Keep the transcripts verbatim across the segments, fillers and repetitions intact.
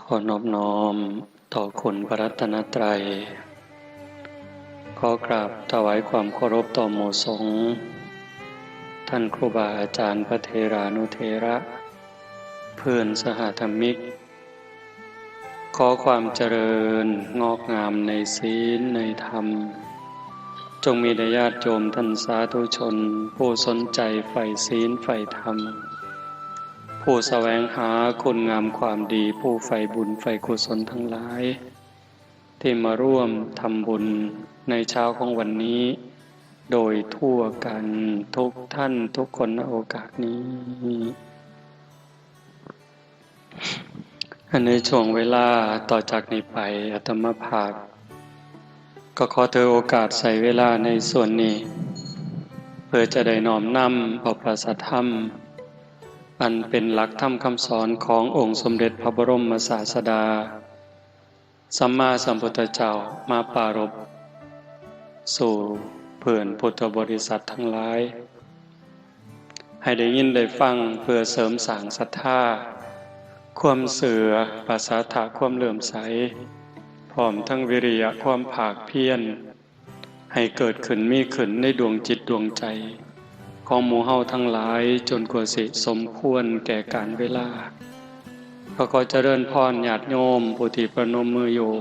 ขอนอบน้อมต่อคุณพระรัตนตรัย ขอกราบถวายความเคารพต่อหมู่สงฆ์ ท่านครูบาอาจารย์พระเถรานุเถระ เพื่อนสหธรรมิก ขอความเจริญงอกงามในศีลในธรรม จงมีแด่ญาติโยมท่านสาธุชน ผู้สนใจใฝ่ศีลใฝ่ธรรม ผู้แสวงหาคุณงามความดี ผู้ใฝ่บุญใฝ่กุศลทั้งหลาย ที่มาร่วมทำบุญในเช้าของวันนี้ โดยทั่วกันทุกท่านทุกคน ณ โอกาสนี้ ในช่วงเวลาต่อจากนี้ไป อาตมาภาพ ก็ขอถือโอกาสใช้เวลาในส่วนนี้ เพื่อจะได้น้อมนำเอาพระสัทธรรม อันเป็นหลักธรรมคำสอนขององค์สมเด็จพระบรมศาสดา สัมมาสัมพุทธเจ้ามาปรารภสู่เพื่อนพุทธบริษัททั้งหลาย ให้ได้ยินได้ฟังเพื่อเสริมสร้างศรัทธา ความเชื่อ ประสาทะ ความเลื่อมใส พร้อมทั้งวิริยะ ความภาคเพียร ให้เกิดขึ้นมีขึ้นในดวงจิตดวงใจ ของหมู่เฮาทั้งหลาย จนกว่าสิสมควรแก่กาลเวลา ก็ขอเจริญพรญาติโยมผู้ที่ประนมมืออยู่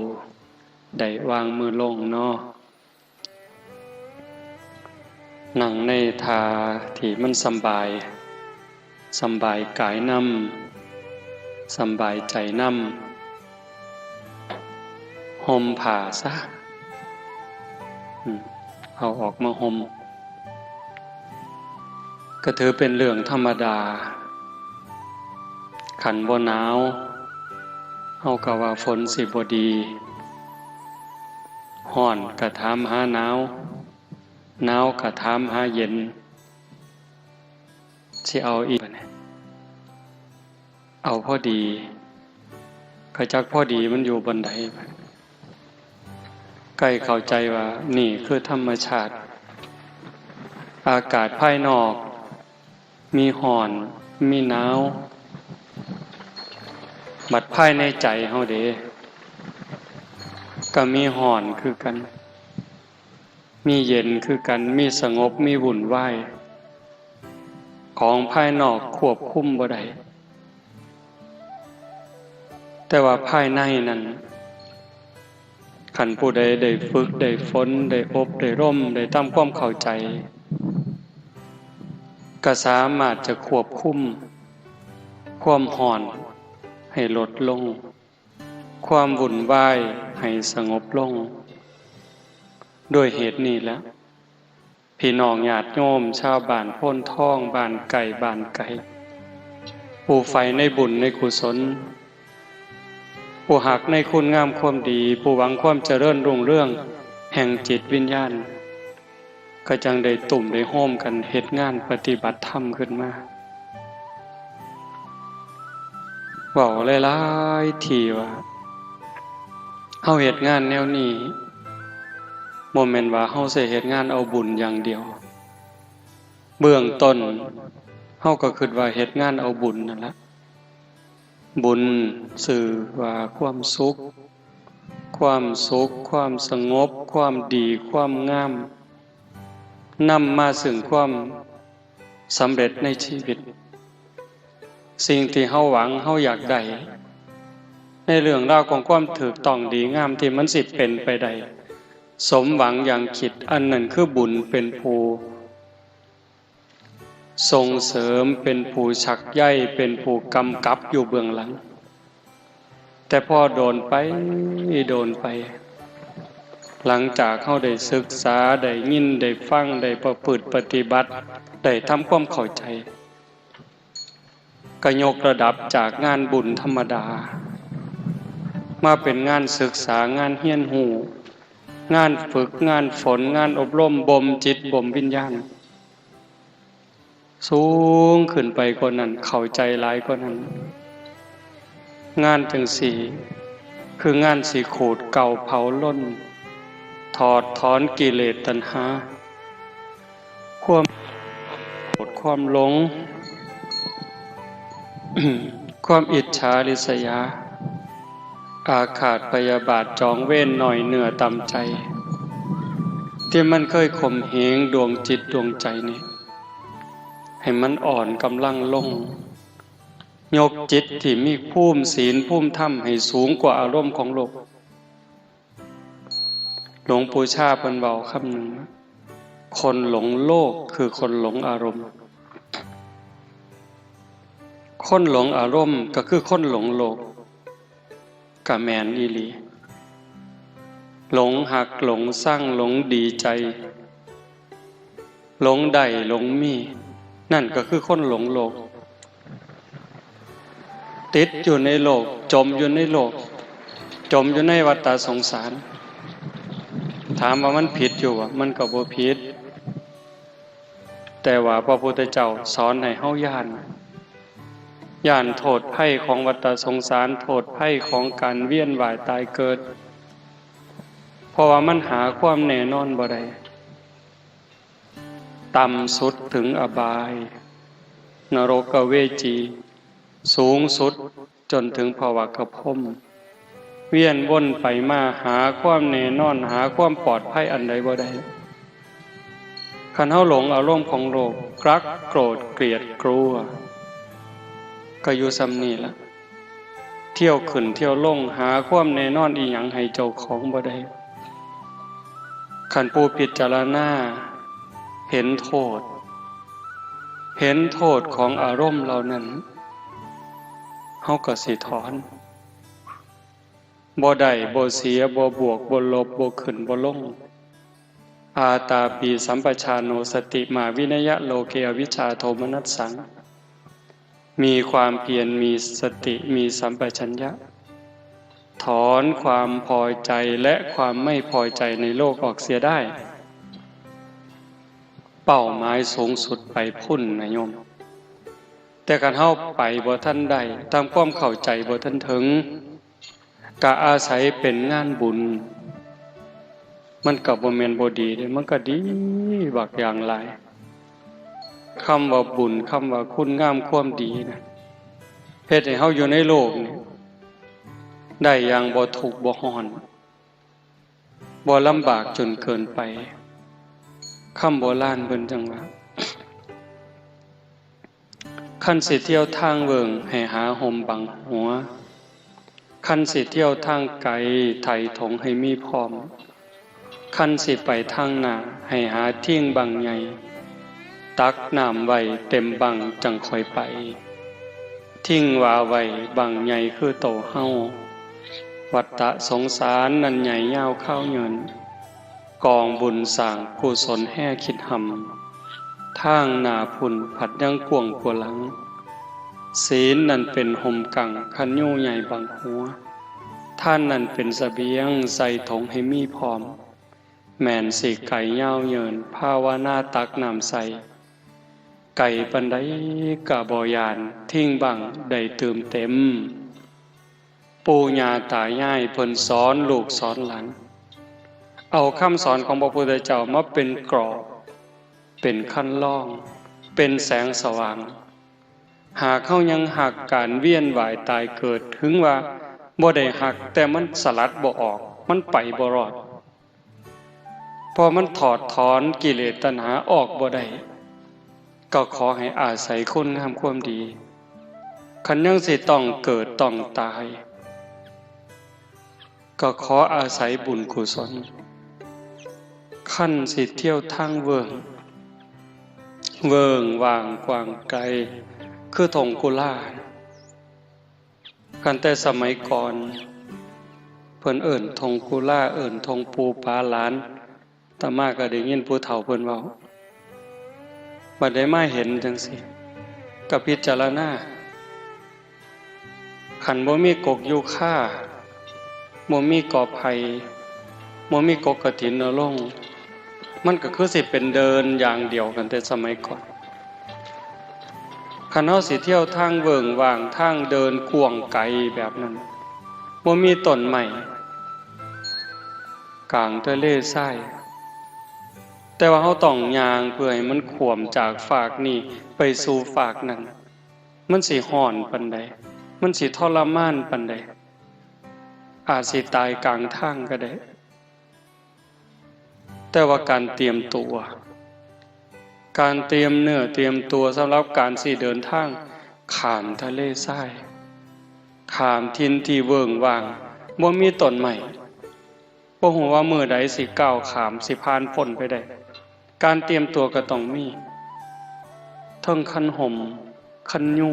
ได้วางมือลงเนาะ นั่งในท่าที่มันสำบาย สำบายกายนำ สำบายใจนำ ห่มผ้าซะ อืม เอาออกมาห่ม ก็ถือเป็นเรื่องธรรมดา คันบ่หนาว เฮาก็ว่าฝนสิบ่ดี ฮ้อนก็ถามหาหนาว หนาวก็ถามหาเย็น สิเอาอีก เอาพอดี ก็จักพอดีมันอยู่บ่อนใด ใกล้เข้าใจว่านี่คือธรรมชาติ อากาศภายนอก มีฮ้อน มีหนาว บัดภายในใจเฮาเด้ ก็มีฮ้อนคือกัน มีเย็นคือกัน มีสงบ มีวุ่นวาย ของภายนอกควบคุมบ่ได้ แต่ว่าภายในนั้น คันผู้ใดได้ฝึก ได้ฝน ได้อบ ได้รม ได้ทำความเข้าใจ ก็สามารถจะควบคุม ความฮ้อนให้ลดลง ความวุ่นวายให้สงบลง ด้วยเหตุนี้แหละ พี่น้องญาติโยม ชาวบ้านโพนทอง บ้านใกล้บ้านไกล ผู้ใฝ่ในบุญในกุศล ผู้ฮักในคุณงามความดี ผู้หวังความเจริญรุ่งเรืองแห่งจิตวิญญาณ ก็จั่งได้ตุ้มได้โฮมกันเฮ็ดงานปฏิบัติธรรมขึ้นมา เว้าหลายๆ ที่ว่า เฮาเฮ็ดงานแนวนี้ บ่แม่นว่าเฮาสิเฮ็ดงานเอาบุญอย่างเดียว เบื้องต้น เฮาก็คิดว่าเฮ็ดงานเอาบุญนั่นละ บุญชื่อว่าความสุข ความสุข ความสงบ ความดี ความงาม นำมาซึ่งความสำเร็จในชีวิต สิ่งที่เฮาหวัง เฮาอยากได้ ในเรื่องราวของความถูกต้องดีงามที่มันสิเป็นไปได้ สมหวังอย่างคิด อันนั้นคือบุญเป็นผู้ส่งเสริม เป็นผู้ชักใย เป็นผู้กำกับอยู่เบื้องหลัง แต่พอโดนไป โดนไป หลังจากเฮาได้ศึกษา ได้ยิน ได้ฟัง ได้ประพฤติปฏิบัติ ได้ทำความเข้าใจ ก็ยกระดับจากงานบุญธรรมดา มาเป็นงานศึกษา งานเฮียนฮู้ งานฝึก งานฝน งานอบรม บ่มจิต บ่มวิญญาณ สูงขึ้นไปกว่านั้น เข้าใจหลายกว่านั้น งานจั่งซี้ คืองานสิขูดเกลาเผาลน ถอดถอนกิเลสตัณหา ความโกรธ ความหลง ความอิจฉาริษยา อาฆาตพยาบาทจองเวรน้อยเนื้อต่ำใจ ที่มันเคยข่มเหงดวงจิตดวงใจนี่ ให้มันอ่อนกำลังลง ยกจิตที่มีภูมิศีลภูมิธรรมให้สูงกว่าอารมณ์ของโลก หลวงปู่ชาเพิ่นเว้าคำหนึ่งว่า คนหลงโลกคือคนหลงอารมณ์ คนหลงอารมณ์ก็คือคนหลงโลก ก็แม่นอีหลี หลงฮัก หลงซัง หลงดีใจ หลงได้ หลงมี นั่นก็คือคนหลงโลก ติดอยู่ในโลก จมอยู่ในโลก จมอยู่ในวัฏฏะสงสาร ถามว่ามันผิดอยู่บ่ มันก็บ่ผิด แต่ว่าพระพุทธเจ้าสอนให้เฮาย้าน ย้านโทษภัยของวัฏฏะสงสาร โทษภัยของการเวียนว่ายตายเกิด เพราะว่ามันหาความแน่นอนบ่ได้ ต่ำสุดถึงอบาย นรกเวจี สูงสุดจนถึงภวกพรหม เวียนวนไปมาหาความแน่นอน หาความปลอดภัยอันใดบ่ได้ คันเฮาหลงอารมณ์ของโลก รัก โกรธ เกลียด กลัว ก็อยู่ส่ำนี่ล่ะ เที่ยวขึ้นเที่ยวลง หาความแน่นอนอีหยังให้เจ้าของบ่ได้ คันผู้พิจารณาเห็นโทษ เห็นโทษของอารมณ์เหล่านั้น เฮาก็สิถอน บ่ได้ บ่เสีย บ่บวก บ่ลบ บ่ขึ้น บ่ลง อาตาปีสัมปชาโน สติมาวินยะโลเก อวิชชาโทมนัสสัง มีความเพียร มีสติ มีสัมปชัญญะ ถอนความพอใจและความไม่พอใจในโลกออกเสียได้ เป้าหมายสูงสุดไปพุ้นนะโยม แต่คันเฮาไปบ่ทันได้ ตามความเข้าใจบ่ทันถึง ก็อาศัยเป็นงานบุญ มันก็บ่แม่นบ่ดีเด้ มันก็ดีบักอย่างหลาย คำว่าบุญ คำว่าคุณงามความดีนะ เฮ็ดให้เฮาอยู่ในโลกนี่ ได้อย่างบ่ทุกข์บ่ร้อน บ่ลำบากจนเกินไป คำโบราณเพิ่นจั่งว่า คันสิเที่ยวทางเวิ้งให้หาฮ่มบังหัว คันสิเที่ยวทางไกไถถงให้มีพร้อม คันสิไปทางหน้าให้หาทิ่งบั้งใหญ่ ตักน้ำไว้เต็มบั้งจั่งค่อยไป ทิ่งว่าไว้บั้งใหญ่คือโตเฮา วัฏฏะสงสารนั้นใหญ่ยาวคาวยืน กองบุญสร้างกุศลแฮ่คิดหำ ทางหน้าพุ้นผัดยังกว้างกว่าหลัง ศีลนั้นเป็นฮ่มกั้งคันยุงใหญ่บังหัว ทานนั้นเป็นเสบียงใส่ถงให้มีพร้อม แม่นสิไกยาวยืน ภาวนาตักน้ำใส่ ไกปานใดก็บ่ย้าน ทิ่งบั้งได้ตื่มเต็ม ปู่ย่าตายายเพิ่นสอนลูกสอนหลาน เอาคำสอนของพระพุทธเจ้ามาเป็นกรอบ เป็นคันลอง เป็นแสงสว่าง หากเฮายังฮักการเวียนว่ายตายเกิด ถึงว่าบ่ได้ฮัก แต่มันสลัดบ่ออก มันไปบ่รอด พอมันถอดถอนกิเลสตัณหาออกบ่ได้ ก็ขอให้อาศัยคุณงามความดี คันยังสิต้องเกิดต้องตาย ก็ขออาศัยบุญกุศล คันสิเที่ยวทางเวิ้ง เวิ้งว่างกว้างไกล คือถงกุลา คันแต่สมัยก่อน เพิ่นเอิ้นถงกุลา เอิ้นถงปู่ป๋าหลาน อาตมาก็ได้ยินผู้เฒ่าเพิ่นเว้า บัดได้มาเห็นจั่งซี้ ก็พิจารณา คันบ่มีกกยูคา บ่มีกอไผ่ บ่มีกกกฐินนรงค์ มันก็คือสิเป็นเดินอย่างเดียวกันแต่สมัยก่อน คันเฮาสิเที่ยวทางเวิ้งว่าง ทางเดินกว้างไกลแบบนั้น บ่มีต้นไม้ กลางทะเลทราย แต่ว่าเฮาต้องย่างเพื่อให้มันข้ามจากฟากนี้ไปสู่ฟากนั้น มันสิร้อนปานใด มันสิทรมานปานใด อาจสิตายกลางทางก็ได้ แต่ว่าการเตรียมตัว การเตรียมเนื้อเตรียมตัวสำหรับการสิเดินทางข้ามทะเลทราย ข้ามถิ่นที่เวิ้งว้าง บ่มีต้นไม้ บ่ฮู้ว่ามื้อใดสิก้าวข้าม สิผ่านพ้นไปได้ การเตรียมตัวก็ต้องมี เทิงคันห่ม คันยู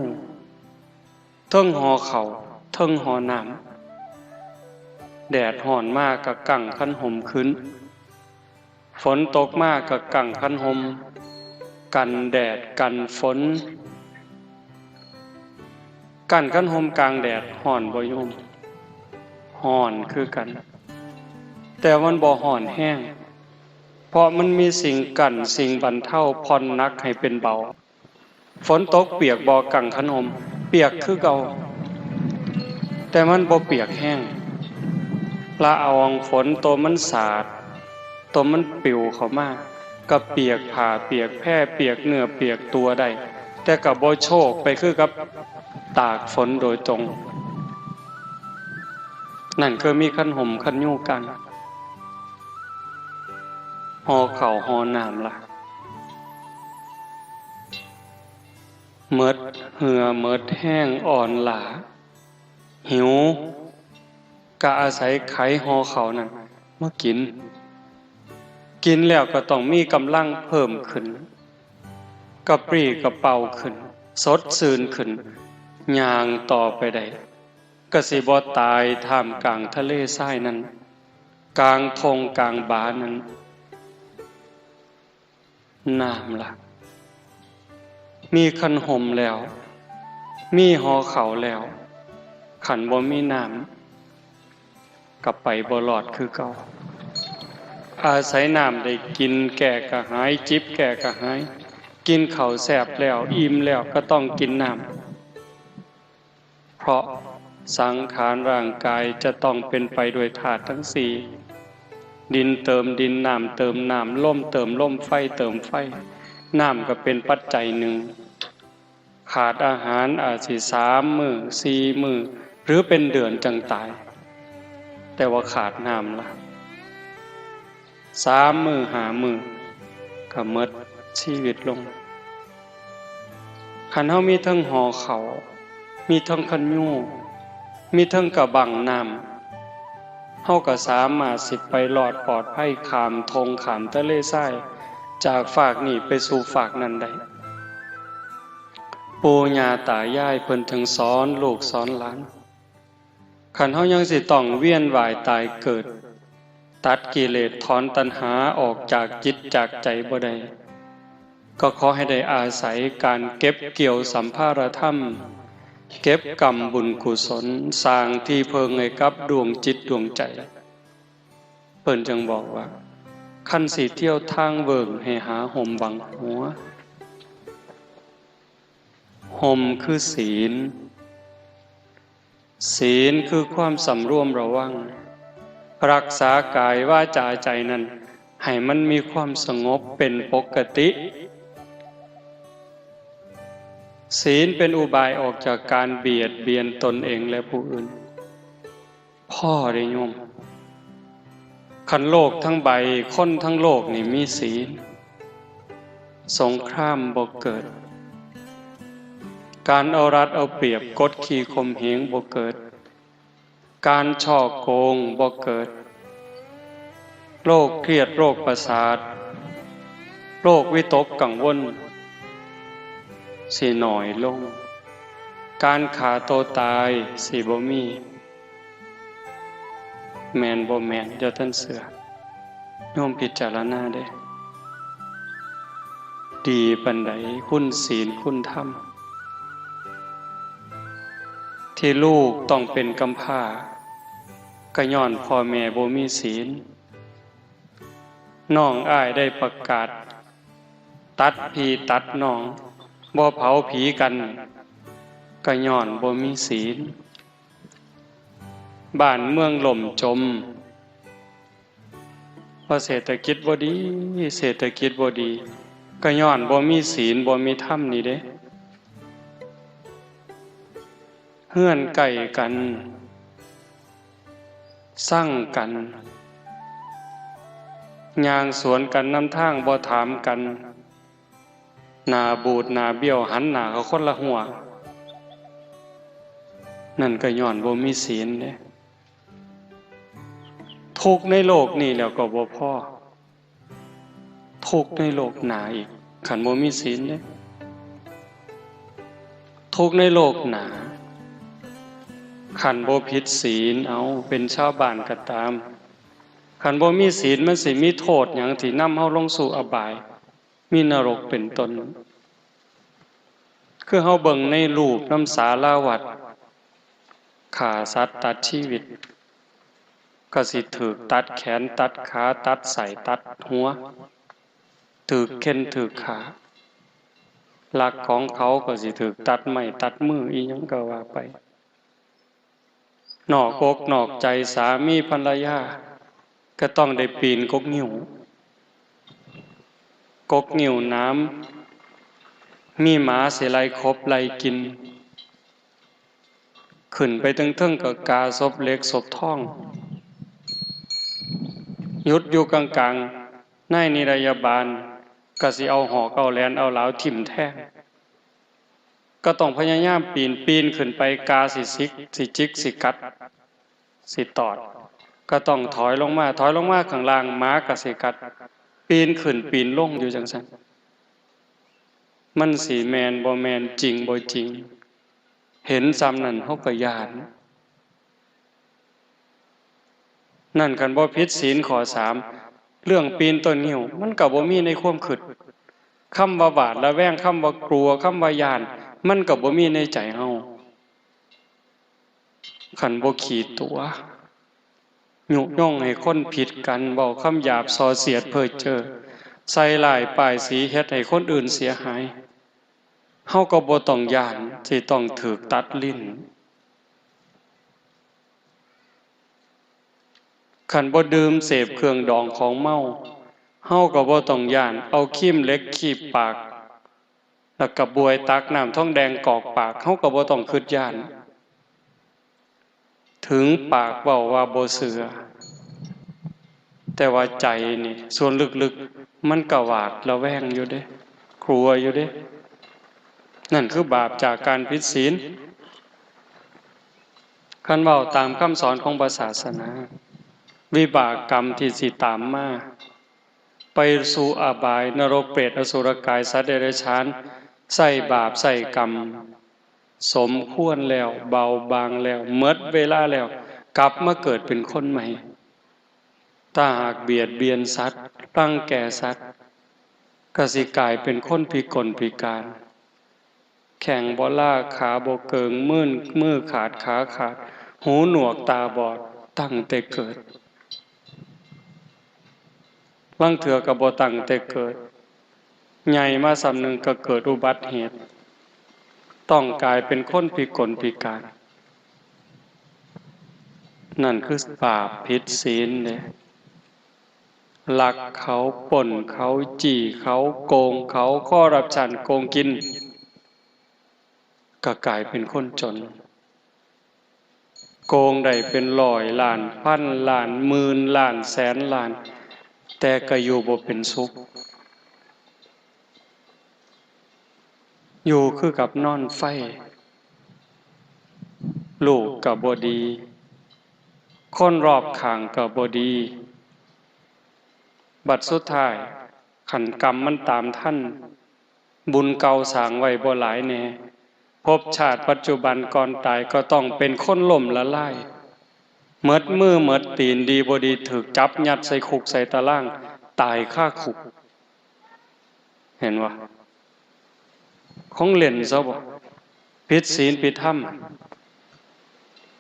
เทิงห่อข้าว เทิงห่อน้ำ แดดร้อนมาก็กังคันห่มขึ้น ฝนตกมาก็กังคันห่ม กันแดดกันฝน กังคันห่มกลางแดดร้อนบ่โยม ร้อนคือกัน แต่มันบ่ร้อนแฮง เพราะมันมีสิ่งกั้น สิ่งบรรเทา ผ่อนหนักให้เป็นเบา ฝนตกเปียกบ่กังคันห่ม เปียกคือเก่า แต่มันบ่เปียกแฮง ละอองฝนตัวมันสาด ตัวมันปลิวเข้ามา ก็เปียกผ้าเปียกแพร เปียกเนื้อเปียกตัวได้ แต่ก็บ่โชกไปคือกับตากฝนโดยตรง นั่นคือมีคันห่มคันยูกัง ห่อข้าวห่อน้ำล่ะ หมดเหื่อหมดแฮงอ่อนล้า หิว ก็อาศัยไขห่อข้าวนั้นมากิน กินแล้วก็ต้องมีกำลังเพิ่มขึ้น กระปรี้กระเปร่าขึ้น สดชื่นขึ้น ย่างต่อไปได้ ก็สิบ่ตายท่ามกลางทะเลทรายนั้น กลางท่งกลางบานั้น น้ำล่ะ มีคันห่มแล้ว มีห่อข้าวแล้ว คันบ่มีน้ำ ก็ไปบ่รอดคือเก่า อาศัยน้ำได้กินแก้กระหาย จิบแก้กระหาย กินข้าวแซ่บแล้ว อิ่มแล้วก็ต้องกินน้ำ เพราะสังขารร่างกายจะต้องเป็นไปด้วยธาตุทั้งสี่ ดินเติมดิน น้ำเติมน้ำ ลมเติมลม ไฟเติมไฟ น้ำก็เป็นปัจจัยหนึ่ง ขาดอาหารอาจสิสามมื้อ สี่มื้อ หรือเป็นเดือนจั่งตาย แต่ว่าขาดน้ำล่ะ สามมื้อห้ามื้อ ก็หมดชีวิตลง คันเฮามีเทิงห่อข้าว มีเทิงคันยู มีเทิงกะบั้งน้ำ เฮาก็สามารถสิไปรอดปลอดภัยข้ามท่งข้ามทะเลทราย จากฟากนี้ไปสู่ฟากนั้นได้ ปู่ย่าตายายเพิ่นจึงสอนลูกสอนหลาน คันเฮายังสิต้องเวียนว่ายตายเกิด ตัดกิเลสถอนตัณหาออกจากจิตจากใจบ่ได้ ก็ขอให้ได้อาศัยการเก็บเกี่ยวสัมภารธรรม เก็บกำบุญกุศล สร้างที่เพิ่งให้กับดวงจิตดวงใจ เพิ่นจึงบอกว่า คันสิเที่ยวทางเวิ้งให้หาห่มบังหัว ห่มคือศีล ศีลคือความสำรวมระวัง รักษากายวาจาใจนั้น ให้มันมีความสงบเป็นปกติ ศีลเป็นอุบายออกจากการเบียดเบียนตนเองและผู้อื่น พ่อได้โยม คันโลกทั้งใบ คนทั้งโลกนี่มีศีล สงครามบ่เกิด การเอารัดเอาเปรียบกดขี่ข่มเหงบ่เกิด การฉ้อโกงบ่เกิด โรคเครียดโรคประสาท โรควิตกกังวล สิน้อยลง การฆ่าตัวตายสิบ่มี แม่นบ่แม่น อย่าท่านเชื่อ โยมพิจารณาเด้ ดีปานใดคุณศีลคุณธรรม ที่ลูกต้องเป็นกำพร้า ก็ย้อนพ่อแม่บ่มีศีล น้องอ้ายได้ประกาศ ตัดพี่ตัดน้อง บ่เผาผีกัน ก็ย้อนบ่มีศีล บ้านเมืองล่มจม เพราะเศรษฐกิจบ่ดี เศรษฐกิจบ่ดี ก็ย้อนบ่มีศีล บ่มีธรรมนี่เด้ เฮือนใกล้กัน ซังกัน ย่างสวนกันนำทาง บ่ถามกัน หน้าบูดหน้าเบี้ยว หันหน้าเข้าคนละฮั้ว นั่นก็ย้อนบ่มีศีลเด้ ทุกข์ในโลกนี้แล้วก็บ่พอ ทุกข์ในโลกหน้าอีก คันบ่มีศีลเด้ ทุกข์ในโลกหน้า คันบ่ผิดศีล เอา เป็นชาวบ้านก็ตาม คันบ่มีศีล มันสิมีโทษหยังที่นำเฮาลงสู่อบาย มีนรกเป็นต้น คือเฮาเบิ่งในรูปนำศาลาวัด ฆ่าสัตว์ตัดชีวิต ก็สิถูกตัดแขนตัดขาตัดไส้ตัดหัว ถูกเฆ่นถูกฆ่า ลักของเขาก็สิถูกตัดไม้ตัดมือ อีหยังก็ว่าไป นอกอกนอกใจสามีภรรยา ก็ต้องได้ปีนกกงิ้ว กกงิ้วหนาม มีหมาสิไล่ขบไล่กิน ขึ้นไปเทิงๆ ก็กาศพเหล็กศพทอง หยุดอยู่กลางๆ นายนิรยาบาลก็สิเอาหอกเอาแหลนเอาหลาวทิ่มแทง ก็ต้องพยายามปีน ปีนขึ้นไป กาสิสิก สิจิก สิกัด สิตอด ก็ต้องถอยลงมา ถอยลงมาข้างล่าง หมาก็สิกัด ปีนขึ้นปีนลงอยู่จั่งซั้น มันสิแม่นบ่แม่น จริงบ่จริง เห็นส่ำนั้นเฮาก็ย้าน นั่นคันบ่ผิดศีลข้อสาม เรื่องปีนต้นงิ้ว มันก็บ่มีในความคิด คำว่าหวาดระแวง คำว่ากลัว คำว่าย้าน มันก็บ่มีในใจเฮา คันบ่ขี้ตั๋ว ยุยงให้คนผิดกัน เว้าคำหยาบส่อเสียดเพ้อเจ้อ ใส่ร้ายป้ายสี เฮ็ดให้คนอื่นเสียหาย เฮาก็บ่ต้องย้านสิต้องถูกตัดลิ้น คันบ่ดื่มเสพเครื่องดองของเมา เฮาก็บ่ต้องย้านเอาครีมเหล็กคีบปาก แล้วก็บวยตักน้ำทองแดงกอกปาก เฮาก็บ่ต้องคิดย้าน ถึงปากเว้าว่าบ่เชื่อ แต่ว่าใจนี่ ส่วนลึกๆ มันก็หวาดระแวงอยู่เด้ กลัวอยู่เด้ นั่นคือบาปจากการผิดศีล คันเว้าตามคำสอนของพระศาสนา วิบากกรรมที่สิตามมา ไปสู่อบาย นรก เปรต อสุรกาย สัตว์เดรัจฉาน ใช้บาปใช้กรรม สมควรแล้ว เบาบางแล้ว หมดเวลาแล้ว กลับมาเกิดเป็นคนใหม่ ถ้าหากเบียดเบียนสัตว์ รังแกสัตว์ ก็สิกลายเป็นคนพิกลพิการ แข้งบ่ลา ขาบ่เกิง มือ มือขาด ขาขาด หูหนวก ตาบอด ตั้งแต่เกิด ลางเทื่อก็บ่ตั้งแต่เกิด ใหญ่มาส่ำหนึ่งก็เกิดอุบัติเหตุ ต้องกลายเป็นคนพิกลพิการ นั่นคือบาปผิดศีลเด้ ลักเขา ปล้นเขา จี้เขา โกงเขา คอร์รัปชัน โกงกิน ก็กลายเป็นคนจน โกงได้เป็นร้อยล้าน พันล้าน หมื่นล้าน แสนล้าน แต่ก็อยู่บ่เป็นสุข อยู่คือกับนอนไฟ ลูกก็บ่ดี คนรอบข้างก็บ่ดี บัดสุดท้าย คันกรรมมันตามทัน บุญเก่าสร้างไว้บ่หลายแหน่ ภพชาติปัจจุบันก่อนตายก็ต้องเป็นคนล้มละลาย หมดมือหมดตีน ดีบ่ดีถูกจับยัดใส่คุกใส่ตาราง ตายคาคุก เห็นบ่ ของเล่นซะบ่ ผิดศีลผิดธรรม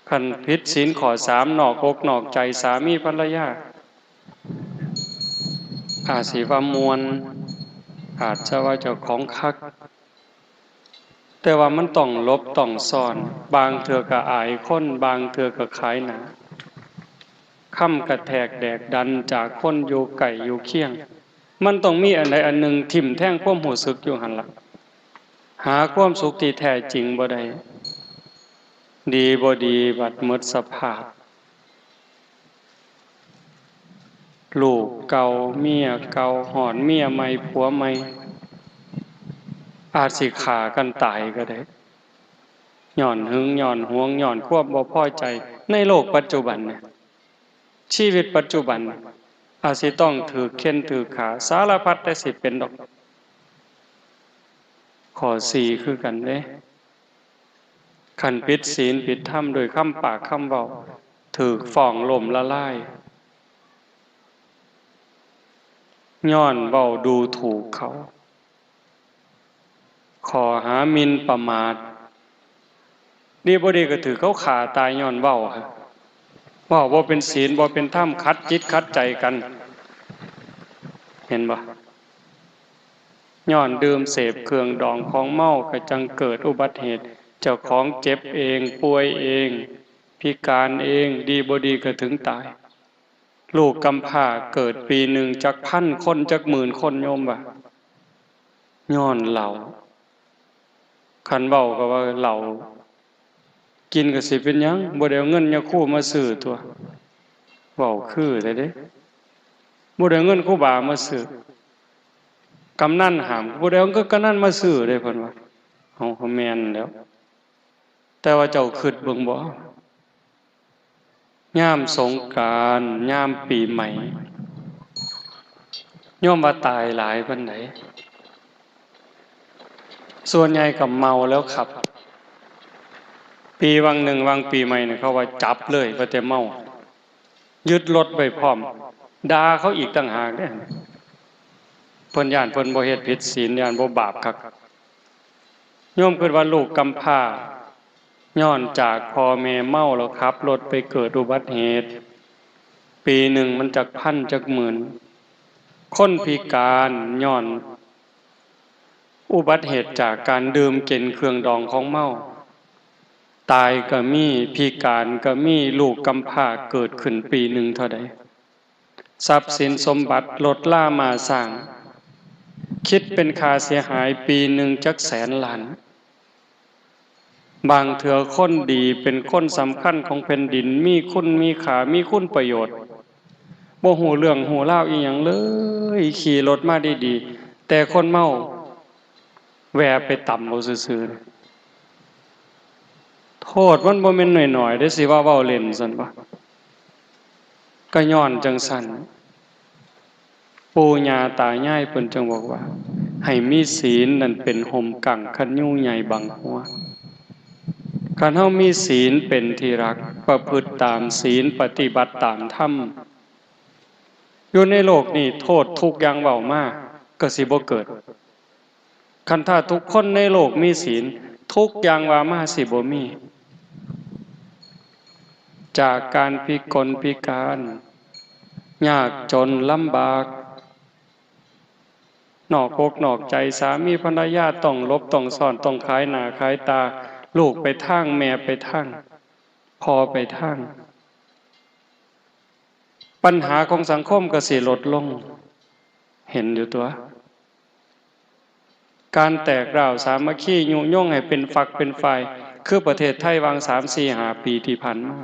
คันผิดศีลข้อสาม นอกอกนอกใจสามีภรรยา อาจสิว่าม่วน อาจจะว่าเจ้าของคัก แต่ว่ามันต้องหลบต้องซ่อน บางเทื่อก็อายคน บางเทื่อก็ขายหน้า คำกระแทกแดกดันจากคนอยู่ใกล้อยู่เคียง มันต้องมีอันใดอันหนึ่งทิ่มแทงความรู้สึกอยู่หั่นล่ะ หาความสุขที่แท้จริงบ่ได้ ดีบ่ดีบัดหมดสภาพ ลูกเก่า เมียเก่า ฮอดเมียใหม่ ผัวใหม่ อาจสิฆ่ากันตายก็ได้ ย้อนหึง ย้อนหวง ย้อนความบ่พอใจ ในโลกปัจจุบันเนี่ย ชีวิตปัจจุบัน อาจสิต้องถืกเฆ่นถืกฆ่า สารพัดแต่สิเป็นดอก ข้อสี่คือกันเด้ คันผิดศีลผิดธรรมโดยคำปากคำเว้า ถืกฟ้องล้มละลาย ย้อนเว้าดูถูกเขา ข้อหาหมิ่นประมาท ดีบ่ดีก็ถืกเขาฆ่าตายย้อนเว้า เว้าบ่เป็นศีลบ่เป็นธรรม ขัดจิตขัดใจกัน เห็นบ่ ย้อนดื่มเสพเครื่องดองของเมาก็จั่งเกิดอุบัติเหตุ เจ้าของเจ็บเอง ป่วยเอง พิการเอง ดีบ่ดีก็ถึงตาย ลูกกำพร้าเกิดปีหนึ่งจักพันคน จักหมื่นคน โยมว่า ย้อนเหล้า คันเว้าก็ว่าเหล้า กินก็สิเป็นหยัง บ่ได้เอาเงินยาคูมาซื้อตั๊ว เว้าคือแท้เด้ บ่ได้เอาเงินครูบามาซื้อ กำนันห้าม บ่ได้เอาเงินกำนันมาซื้อเด้ เพิ่นว่า เอา ก็แม่นแล้ว แต่ว่าเจ้าคิดเบิ่งบ่ ยามสงกรานต์ ยามปีใหม่ โยมว่าตายหลายปานใด ส่วนใหญ่ก็เมาแล้วขับ ปีวังหนึ่ง วังปีใหม่เนี่ย เขาว่าจับเลย ว่าแต่เมา ยึดรถไว้พร้อม ด่าเขาอีกต่างหากเด้ เพิ่นย้านเพิ่นบ่เฮ็ดผิดศีล ย้านบ่บาปคัก โยมคิดว่าลูกกำพร้า ย้อนจากพ่อแม่เมาแล้วขับรถไปเกิดอุบัติเหตุ ปีหนึ่งมันจักพันจักหมื่น คนพิการย้อนอุบัติเหตุจากการดื่มกินเครื่องดองของเมา ตายก็มี พิการก็มี ลูกกำพร้าเกิดขึ้นปีหนึ่งเท่าใด ทรัพย์สินสมบัติรถราม้าช้าง คิดเป็นค่าเสียหายปีหนึ่งจักแสนล้าน บางเทื่อคนดีเป็นคนสำคัญของแผ่นดิน มีคุณมีค่า มีคุณประโยชน์ บ่ฮู้เรื่องฮู้ราวอีหยังเลย ขี่รถมาดีๆ แต่คนเมาแวะไปตำเอาซื่อๆ โทษมันบ่แม่นน้อยๆ เด้ สิว่าเว้าเล่นซั้นบ่ ก็ย้อนจั่งซั้น ปู่ย่าตายายเพิ่นจั่งบอกว่า ให้มีศีลนั่นเป็นฮ่มกั้งคันยูงใหญ่บังหัว คันเฮามีศีลเป็นที่รัก ประพฤติตามศีล ปฏิบัติตามธรรม อยู่ในโลกนี้โทษทุกข์อย่างเว้ามาก็สิบ่เกิด คันถ้าทุกคนในโลกมีศีล ทุกข์อย่างว่ามาสิบ่มี จากการพิกลพิการ ยากจนลำบาก นอกอกนอกใจ สามีภรรยาต้องหลบต้องซ่อน ต้องขายหน้าขายตา ลูกไปทาง แม่ไปทาง พ่อไปทาง ปัญหาของสังคมก็สิลดลง เห็นอยู่ตั๊ว การแตกร้าวสามัคคียุยงให้เป็นฝักเป็นฝ่าย คือประเทศไทยหว่างสาม สี่ ห้า ปีที่ผ่านมา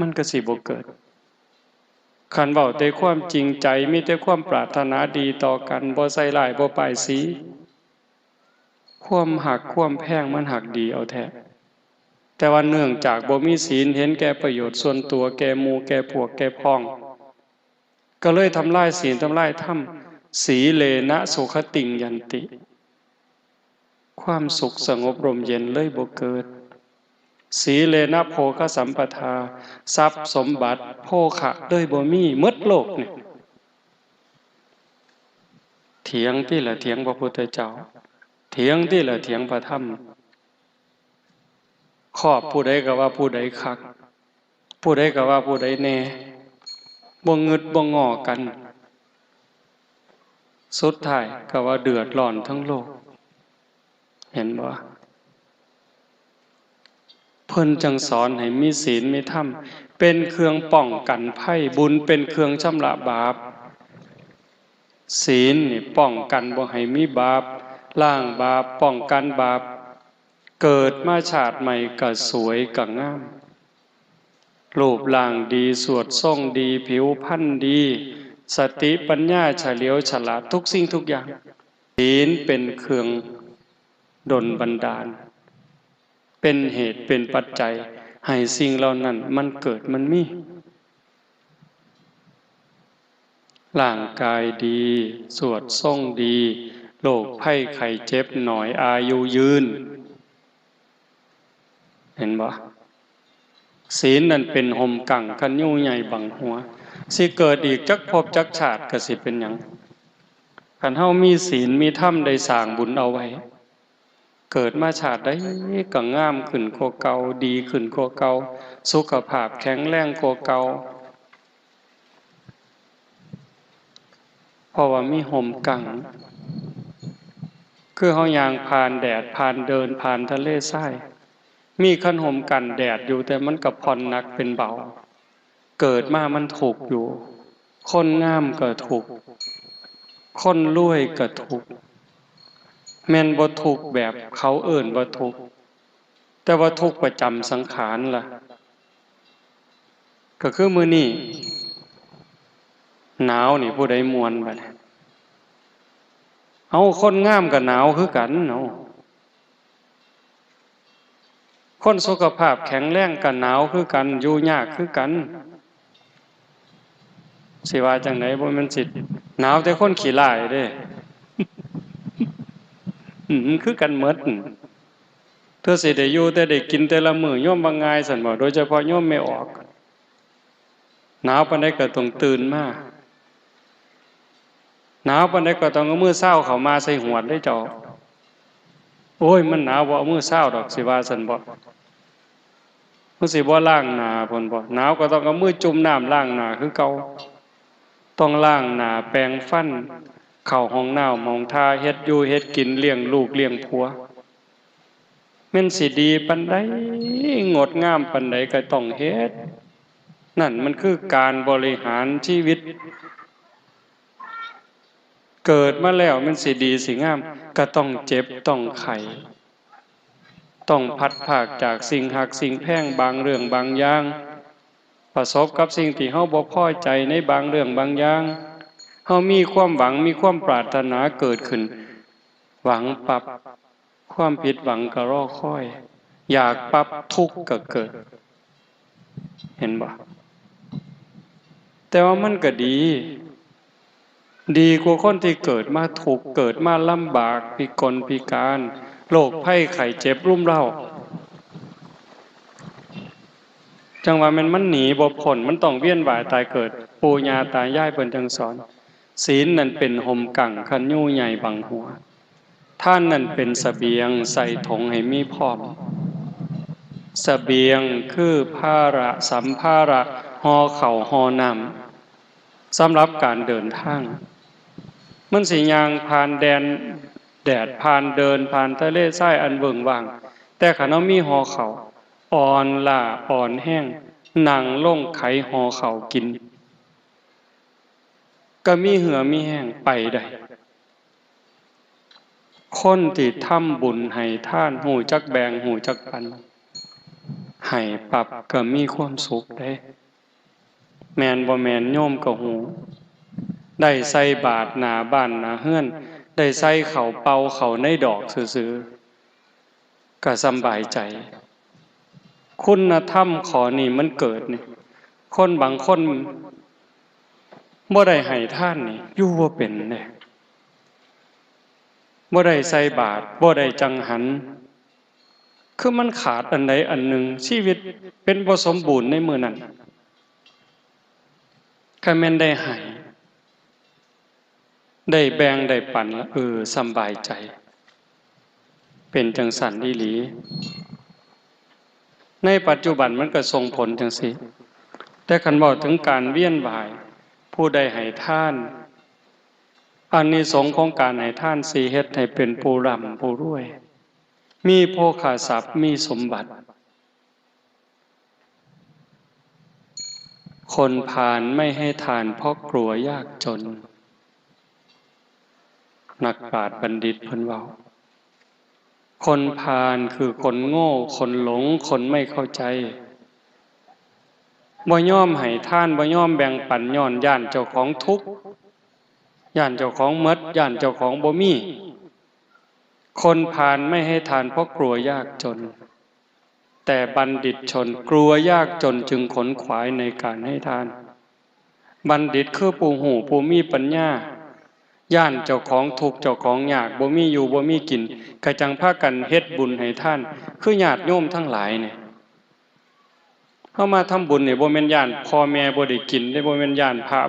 มันก็สิบ่เกิด คันเว้าแต่ความจริงใจ มีแต่ความปรารถนาดีต่อกัน บ่ใส่ร้าย บ่ป้ายสี ความฮักความแพงมันฮักดีเอาแท้ แต่ว่าเนื่องจากบ่มีศีล เห็นแก่ประโยชน์ส่วนตัว แก่หมู่แก่พวก แก่พ้อง ก็เลยทำลายศีล ทำลายธรรม สีเลนะสุขติงยันติ ความสุขสงบร่มเย็นเลยบ่เกิด สีเลนะโภคสัมปทา ทรัพย์สมบัติโภคะเลยบ่มี หมดโลกนี่ เถียงติล่ะ เถียงพระพุทธเจ้า เถียงติล่ะ เถียงพระธรรม ครอบผู้ใดก็ว่าผู้ใดคัก ผู้ใดก็ว่าผู้ใดแน่ บ่งึดบ่งอกัน สุดท้ายก็ว่าเดือดร้อนทั้งโลก เห็นบ่ เพิ่นจั่งสอนให้มีศีลมีธรรม เป็นเครื่องป้องกันภัย บุญเป็นเครื่องชำระบาป ศีลนี่ป้องกันบ่ให้มีบาป ล้างบาป ป้องกันบาป เกิดมาชาติใหม่ก็สวยก็งาม รูปร่างดี สวดทรงดี ผิวพรรณดี สติปัญญาเฉลียวฉลาดทุกสิ่งทุกอย่าง ศีลเป็นเครื่องดลบันดาล เป็นเหตุเป็นปัจจัยให้สิ่งเหล่านั้นมันเกิดมันมี ร่างกายดี สวดทรงดี โรคภัยไข้เจ็บหน่อย อายุยืน เห็นบ่ ศีลนั่นเป็นห่มกังคันยูใหญ่บังหัว สิเกิดอีกจักภพจักชาติก็สิเป็นหยัง คันเฮามีศีลมีธรรมได้สร้างบุญเอาไว้ เกิดมาชาติใดก็งามขึ้นกว่าเก่า ดีขึ้นกว่าเก่า สุขภาพแข็งแรงกว่าเก่า เพราะว่ามีห่มกัง คือเฮาย่างผ่านแดด ผ่านเดิน ผ่านทะเลทราย มีคันห่มกันแดดอยู่ แต่มันก็ผ่อนหนักเป็นเบา เกิดมามันทุกข์อยู่ คนงามก็ทุกข์ คนรวยก็ทุกข์ แม่นบ่ทุกข์แบบเขาเอิ้นว่าทุกข์ แต่ว่าทุกข์ประจำสังขารล่ะ ก็คือมื้อนี้หนาวนี่ผู้ใดม่วนบัดนี้ เอา คนงามก็หนาวคือกันเนาะ คนสุขภาพแข็งแรงก็หนาวคือกัน อยู่ยากคือกัน สิว่าจั่งใด บ่แม่นสิหนาวแต่คนขี้ร้ายเด้ อืม คือกันหมด เธอสิได้อยู่แต่ได้กินแต่ละมื้อ โยมว่าง่ายซั่นบ่ โดยเฉพาะโยมแม่ออก หนาวปานใดก็ต้องตื่นมา หนาวปานใดก็ต้องเอามือซาวเข้ามาใส่หวดเด้เจ้า โอ้ย มันหนาว บ่เอามือซาวดอก สิว่าซั่นบ่ มันสิบ่ล้างหน้าพุ้นบ่ หนาวก็ต้องเอามือจุ่มน้ำล้างหน้าคือเก่า ต้องล้างหน้า แปรงฟัน เข้าห้องน้ำห้องท่า เฮ็ดอยู่เฮ็ดกิน เลี้ยงลูกเลี้ยงผัว แม่นสิดีปานใด งดงามปานใดก็ต้องเฮ็ด นั่นมันคือการบริหารชีวิต เกิดมาแล้วแม่นสิดีสิงาม ก็ต้องเจ็บต้องไข้ ต้องพลัดพรากจากสิ่งฮักสิ่งแพงบางเรื่องบางอย่าง ประสบกับสิ่งที่เฮาบ่พอใจในบางเรื่องบางอย่าง เฮามีความหวัง มีความปรารถนาเกิดขึ้น หวังปั๊บ ความผิดหวังก็รอคอย อยากปั๊บ ทุกข์ก็เกิด เห็นบ่ แต่ว่ามันก็ดี ดีกว่าคนที่เกิดมาทุกข์ เกิดมาลำบาก พิกลพิการ โรคภัยไข้เจ็บรุมเร้า จั่งว่าแม่นมันหนีบ่พ้น มันต้องเวียนว่ายตายเกิด ปู่ย่าตายายเพิ่นจั่งสอน ศีลนั่นเป็นห่มกังคันยูใหญ่บังหัว ทานนั่นเป็นเสบียงใส่ถงให้มีพร้อม เสบียงคือภาระสัมภาระ ห่อข้าวห่อน้ำ สำหรับการเดินทาง มันสิย่างผ่านแดน แดด ผ่านเดิน ผ่านทะเลทรายอันเวิ้งว้าง แต่คันเฮามีห่อข้าว อ่อนล้าอ่อนแฮง นั่งลงไขห่อข้าวกิน ก็มีเหื่อมีแฮงไปได้ คนที่ทำบุญให้ทาน ฮู้จักแบ่ง ฮู้จักปัน ให้ปั๊บก็มีความสุขเด้ แม่นบ่แม่นโยมก็ฮู้ ได้ใส่บาตรหน้าบ้านหน้าเฮือน ได้ใส่ข้าวเปล่าเข้าในดอกซื่อๆ ก็สำบายใจ คุณธรรมข้อนี้มันเกิดนี่ คนบางคนบ่ได้ให้ทานนี่ อยู่บ่เป็นเด้ บ่ได้ใส่บาตร บ่ได้จังหัน คือมันขาดอันใดอันหนึ่ง ชีวิตเป็นบ่สมบูรณ์ในมื้อนั้น คันแม่นได้ให้ ได้แบ่งได้ปันละ เออ สำบายใจ เป็นจั่งซั้นอีหลี ในปัจจุบันมันก็ส่งผลจั่งซี้ แต่คันเว้าถึงการเวียนว่าย ผู้ใดให้ทาน อานิสงส์ของการให้ทานสิเฮ็ดให้เป็นผู้ร่ำผู้รวย มีโภคทรัพย์ มีสมบัติ คนพาลไม่ให้ทานเพราะกลัวยากจน นักปราชญ์บัณฑิตเพิ่นเว้า คนพาลคือคนโง่ คนหลง คนไม่เข้าใจ บ่ยอมให้ทาน บ่ยอมแบ่งปัน ย้อนย้านเจ้าของทุกข์ ย้านเจ้าของหมด ย้านเจ้าของบ่มี คนพาลไม่ให้ทานเพราะกลัวยากจน แต่บัณฑิตชนกลัวยากจนจึงขนขวายในการให้ทาน บัณฑิตคือผู้ฮู้ผู้มีปัญญา ย้านเจ้าของทุกข์เจ้าของยาก บ่มีอยู่บ่มีกิน ก็จั่งพากันเฮ็ดบุญให้ทาน คือญาติโยมทั้งหลายนี่ เฮามาทำบุญนี่บ่แม่นย้านพ่อแม่บ่ได้กินเด้ บ่แม่นย้านพระ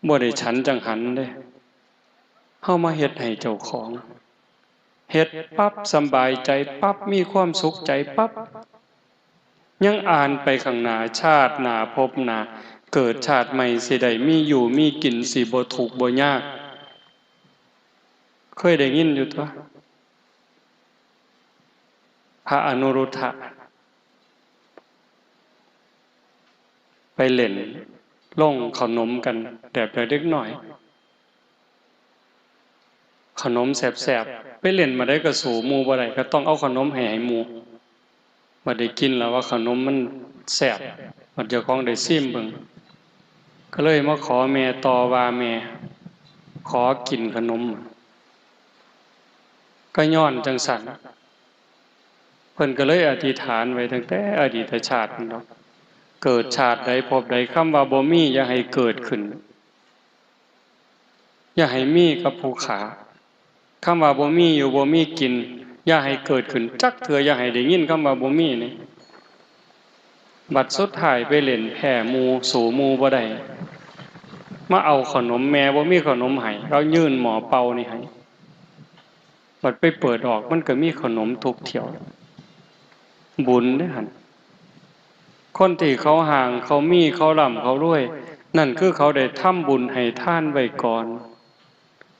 บ่ได้ฉันจั่งหันเด้ เฮามาเฮ็ดให้เจ้าของ เฮ็ดปั๊บสำบายใจปั๊บ มีความสุขใจปั๊บ ยังอ่านไปข้างหน้า ชาติหน้าภพหน้า เกิดชาติใหม่สิได้มีอยู่มีกิน สิบ่ทุกข์บ่ยาก เคยได้ยินอยู่ตั๊ว พระอนุรุทธะ ไปเล่นโรงขนมกันแบบเด็กน้อย ขนมแซ่บๆ ไปเล่นมาได้ก็สู้หมู่บ่ได้ ก็ต้องเอาขนมให้ ให้หมู่ บัดได้กินแล้วว่าขนมมันแซ่บ บัดเจ้าของได้ซิมเบิ่ง ก็เลยมาขอแม่ต่อว่า แม่ ขอกินขนม ก็ย้อนจั่งซั่น เพิ่นก็เลยอธิษฐานไว้ตั้งแต่อดีตชาตินั่นดอก เกิดชาติใดภพใด คำว่าบ่มีอย่าให้เกิดขึ้น อย่าให้มีกับผู้ขา คำว่าบ่มีอยู่บ่มีกิน อย่าให้เกิดขึ้นจักเทื่อ อย่าให้ได้ยินคำว่าบ่มีนี่ บัดสุดท้ายไปเล่นแพ้หมู่ สู้หมู่บ่ได้ มาเอาขนม แม่บ่มีขนมให้ เขายื่นหม้อเป่านี่ให้ บัดไปเปิดออก มันก็มีขนมทุกเที่ยว บุญเด้หั่น คนที่เขาห่าง เขามี เขาร่ำ เขารวย นั่นคือเขาได้ทำบุญให้ทานไว้ก่อน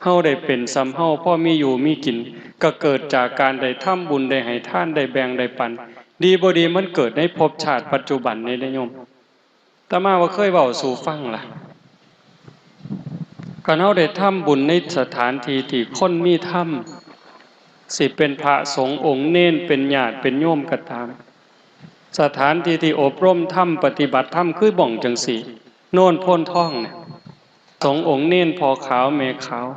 เฮาได้เป็นส่ำเฮา พอมีอยู่มีกิน ก็เกิดจากการได้ทำบุญ ได้ให้ทาน ได้แบ่ง ได้ปัน ดีบ่ดีมันเกิดในภพชาติปัจจุบันนี่เด้โยม อาตมาว่าเคยเว้าสู่ฟังล่ะ คันเฮาได้ทำบุญในสถานที่ที่คนมีธรรม สิเป็นพระสงฆ์องค์เณร เป็นญาติเป็นโยมก็ตาม สถานที่ที่อบรมธรรม ปฏิบัติธรรม คือบ่องจั่งซี้ โนนโพนทองเนี่ย สงฆ์องค์เณรพ่อขาวแม่ขาว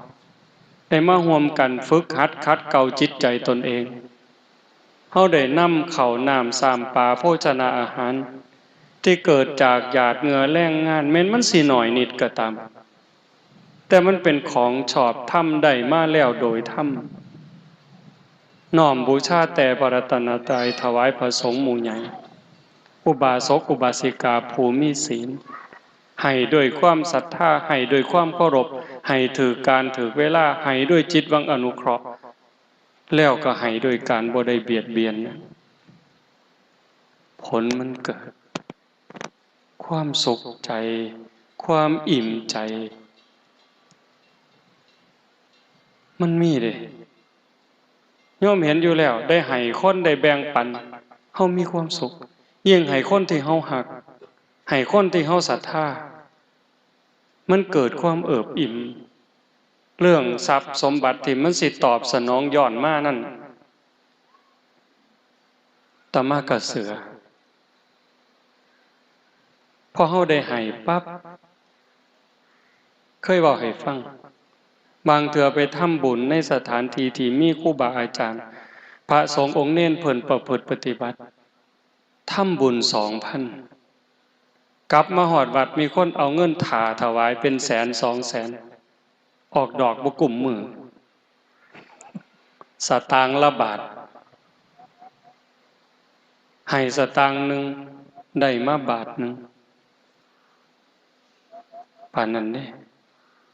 ได้มาร่วมกันฝึกหัดขัดเกลาจิตใจตนเอง เฮาได้นำข้าวน้ำซ้ำปลาโภชนาอาหาร ที่เกิดจากหยาดเหงื่อแรงงาน แม้นมันสิน้อยนิดก็ตาม แต่มันเป็นของชอบธรรม ได้มาแล้วโดยธรรม น้อมบูชาแต่พระรัตนตรัย ถวายพระสงฆ์หมู่ใหญ่ อุบาสกอุบาสิกาผู้มีศีล ให้ด้วยความศรัทธา ให้ด้วยความเคารพ ให้ถืกการถืกเวลา ให้ด้วยจิตหวังอนุเคราะห์ แล้วก็ให้ด้วยการบ่ได้เบียดเบียน ผลมันเกิด ความสุขใจ ความอิ่มใจ มันมีเด้ โยมเห็นอยู่แล้ว ได้ให้คน ได้แบ่งปัน เฮามีความสุข ยิ่งให้คนที่เฮาฮัก ให้คนที่เฮาศรัทธา มันเกิดความเอิบอิ่ม เรื่องทรัพย์สมบัติที่มันสิตอบสนองย้อนมานั่น อาตมาก็เชื่อ พอเฮาได้ให้ปั๊บ เคยเว้าให้ฟัง บางเทื่อไปทำบุญในสถานที่ที่มีครูบาอาจารย์ พระสงฆ์องค์เณรเพิ่นประพฤติปฏิบัติ ทำบุญสองพัน กลับมาฮอดวัดมีคนเอาเงินถ่าถวายเป็นแสนสองแสน ออกดอกบ่กุ้มมือ สตางค์ละบาท ให้สตางค์หนึ่ง ได้มาบาทหนึ่ง ปานนั้นเด้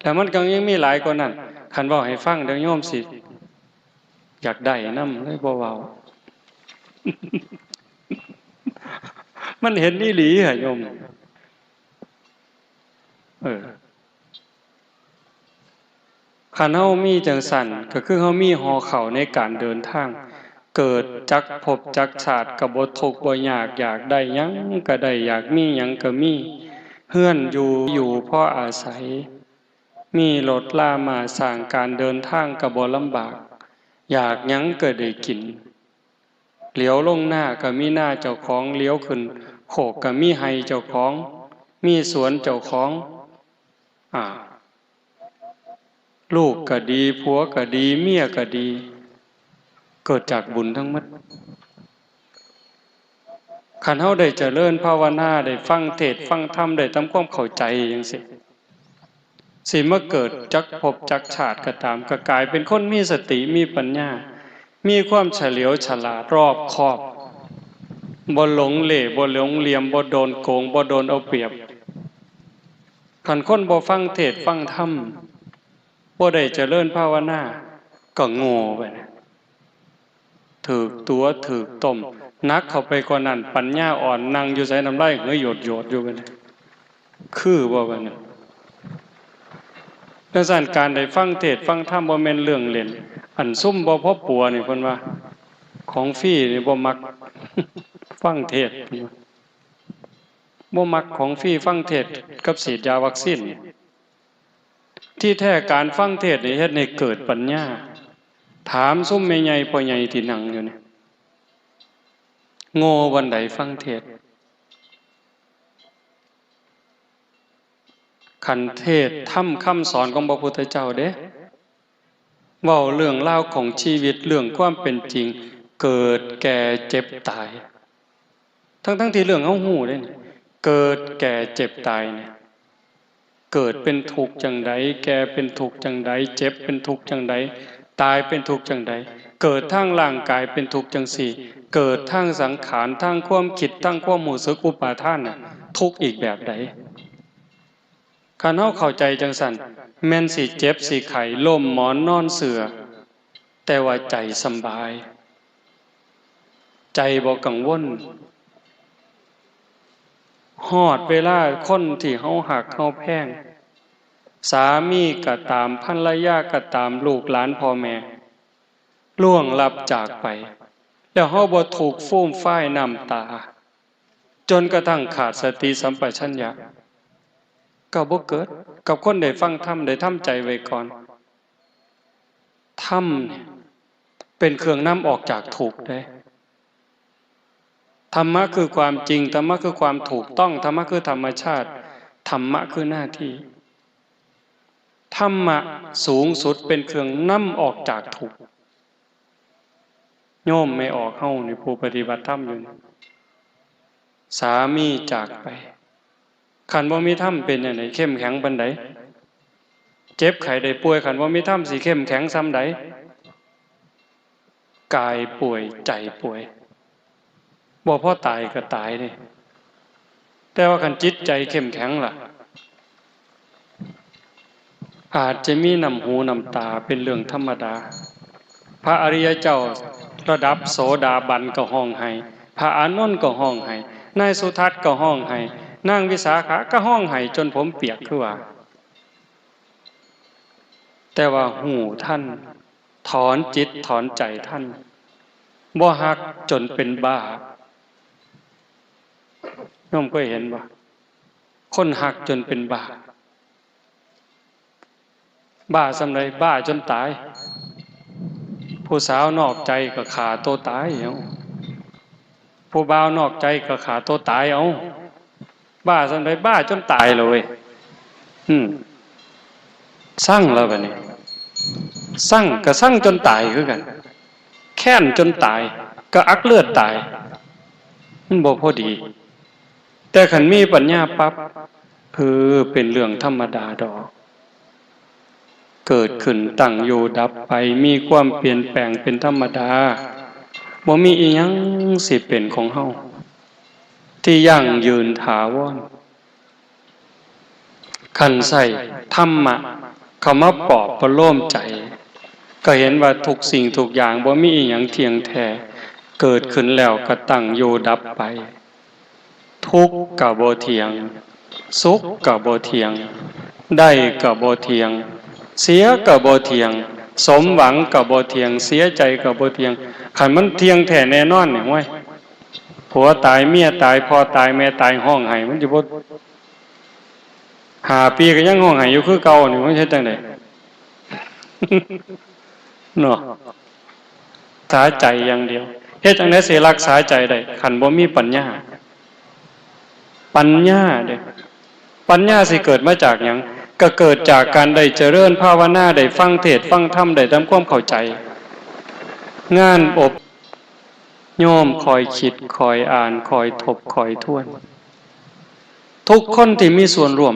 แล้วมันก็ยังมีหลายกว่านั้น คันเว้าให้ฟังเดี๋ยวโยมสิ อยากได้นำ เลยบ่เว้า มันเห็นอีหลีหะโยม เออ คันเฮามีจั่งซั้น ก็คือเฮามีห่อข้าวในการเดินทาง เกิดจักภพจักชาติก็บ่ทุกข์บ่ยาก อยากได้หยังก็ได้ อยากมีหยังก็มี เฮือนอยู่ อยู่พออาศัย มีรถราม้าช้าง การเดินทางก็บ่ลำบาก อยากหยังก็ได้กิน เหลียวลงหน้าก็มีหน้าเจ้าของ เหลียวขึ้น โคกก็มีไฮ่เจ้าของ มีสวนเจ้าของ อ่า ลูกก็ดี ผัวก็ดี เมียก็ดี เกิดจากบุญทั้งหมด คันเฮาได้เจริญภาวนา ได้ฟังเทศน์ฟังธรรม ได้ทำความเข้าใจจั่งซี้ สิมาเกิดจักภพจักชาติก็ตาม ก็กลายเป็นคนมีสติ มีปัญญา มีความเฉลียวฉลาด รอบคอบ บ่หลงเหล่ บ่หลงเหลี่ยม บ่โดนโกง บ่โดนเอาเปรียบ คันคนบ่ฟังเทศน์ฟังธรรม บ่ได้เจริญภาวนา ก็โง่ไปนะ ถืกตั๋วถืกต้ม หนักเข้าไปกว่านั้น ปัญญาอ่อน นั่งอยู่ไสน้ำลายเหยโยดๆอยู่บัดนี้ คือบ่บัดนี้ จั่งซั้น การได้ฟังเทศน์ฟังธรรมบ่แม่นเรื่องเล่น อันซุมบ่พอปัวนี่เพิ่นว่า ของฟรีนี่บ่มัก ฟังเทศน์ บ่มักของฟรี ฟังเทศน์กับฉีดยาวัคซีนนี่ ที่แท้การฟังเทศน์นี่เฮ็ดให้เกิดปัญญา ถามซุมแม่ใหญ่พ่อใหญ่ที่นั่งอยู่นี่ โง่บ่อนใดฟังเทศน์ คันเทศน์ธรรมคำสอนของพระพุทธเจ้าเด้ เว้าเรื่องราวของชีวิต เรื่องความเป็นจริง เกิดแก่เจ็บตาย ทั้งๆที่เรื่องเฮาฮู้เด้นี่ เกิดแก่เจ็บตายเนี่ย เกิดเป็นทุกข์จั่งใด แก่เป็นทุกข์จั่งใด เจ็บเป็นทุกข์จั่งใด ตายเป็นทุกข์จั่งใด เกิดทางร่างกายเป็นทุกข์จั่งซี้ เกิดทางสังขาร ทางความคิด ทางความรู้สึกอุปาทานน่ะ ทุกข์อีกแบบใด คันเฮาเข้าใจจั่งซั้น แม่นสิเจ็บสิไข้ ล้มหมอนนอนเสื่อ แต่ว่าใจสำบาย ใจบ่กังวล ฮอดเวลาคนที่เฮาฮักเฮาแพง สามีก็ตาม ภรรยาก็ตาม ลูกหลานพ่อแม่ ล่วงลับจากไป แล้วเฮาบ่ทุกข์ฟูมฟายน้ำตา จนกระทั่งขาดสติสัมปชัญญะ ก็บ่เกิดกับคนได้ฟังธรรม ได้ทำใจไว้ก่อน ธรรมเนี่ยเป็นเครื่องนำออกจากทุกข์เด้ ธรรมะคือความจริง ธรรมะคือความถูกต้อง ธรรมะคือธรรมชาติ ธรรมะคือหน้าที่ ธรรมะสูงสุดเป็นเครื่องนำออกจากทุกข์ โยมแม่ออกเฮานี่ ผู้ปฏิบัติธรรมอยู่นี่ สามีจากไป คันบ่มีธรรมเป็นจั่งใด เข้มแข็งปานใด เจ็บไข้ได้ป่วย คันบ่มีธรรมสิเข้มแข็งส่ำใด กายป่วย ใจป่วย บ่พอตายก็ตายเด้ แต่ว่าคันจิตใจเข้มแข็งล่ะ อาจจะมีน้ำหูน้ำตาเป็นเรื่องธรรมดา พระอริยเจ้าระดับโสดาบันก็ฮ้องไห้ พระอานนท์ก็ฮ้องไห้ นายสุทัศน์ก็ฮ้องไห้ นางวิสาขาก็ฮ้องไห้จนผมเปียกคือว่า แต่ว่าฮู้ทัน ถอนจิตถอนใจทัน บ่ฮักจนเป็นบ้า โยมเคยเห็นบ่ คนฮักจนเป็นบ้า บ้าส่ำใด บ้าจนตาย ผู้สาวนอกใจก็ฆ่าตัวตายเอา ผู้บ่าวนอกใจก็ฆ่าตัวตายเอา บ้าส่ำใด บ้าจนตายเลยเว้ย อืม ซังแล้วบัดนี้ ซังก็ซังจนตายคือกัน แค้นจนตาย ก็อักเลือดตาย มันบ่พอดี แต่คันมีปัญญาปั๊บ เออ เป็นเรื่องธรรมดาดอก เกิดขึ้น ตั้งอยู่ ดับไป มีความเปลี่ยนแปลงเป็นธรรมดา บ่มีอิหยังสิเป็นของเฮา ที่ยั่งยืนถาวร คันใช้ธรรมะเข้ามาปลอบประโลมใจ ก็เห็นว่าทุกสิ่งทุกอย่างบ่มีอิหยังเที่ยงแท้ เกิดขึ้นแล้วก็ตั้งอยู่ดับไป ทุกข์ก็บ่เที่ยง สุขก็บ่เที่ยง ได้ก็บ่เที่ยง เสียก็บ่เที่ยง สมหวังก็บ่เที่ยง เสียใจก็บ่เที่ยง คันมันเที่ยงแท้แน่นอนนี่ โอ้ย ผัวตาย เมียตาย พ่อตาย แม่ตาย ฮ้องไห้ มันสิบ่ ห้าปีก็ยังฮ้องไห้อยู่คือเก่านี่ มันเฮ็ดจั่งใด เนาะ สาใจอย่างเดียว เฮ็ดจั่งใดสิรักษาใจได้ คันบ่มีปัญญา ปัญญาเด้ ปัญญาสิเกิดมาจากหยัง ก็เกิดจากการได้เจริญภาวนา ได้ฟังเทศน์ฟังธรรม ได้ทำความเข้าใจ งานอบ โยมคอยคิด คอยอ่าน คอยทบ คอยทวน ทุกคนที่มีส่วนร่วม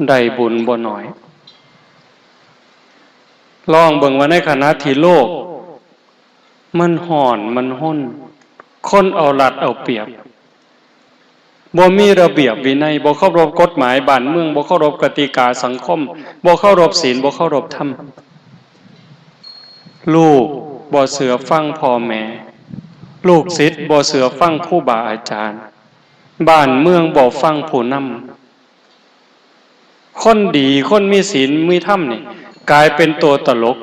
ได้บุญบ่น้อย ลองเบิ่งว่าในขณะที่โลก มันฮ้อน มันฮน คนเอารัดเอาเปรียบ บ่มีระเบียบวินัย บ่เคารพกฎหมายบ้านเมือง บ่เคารพกติกาสังคม บ่เคารพศีล บ่เคารพธรรม ลูกบ่เชื่อฟังพ่อแม่ ลูกศิษย์บ่เชื่อฟังครูบาอาจารย์ บ้านเมืองบ่ฟังผู้นำ คนดี คนมีศีล มีธรรมนี่ กลายเป็นตัวตลก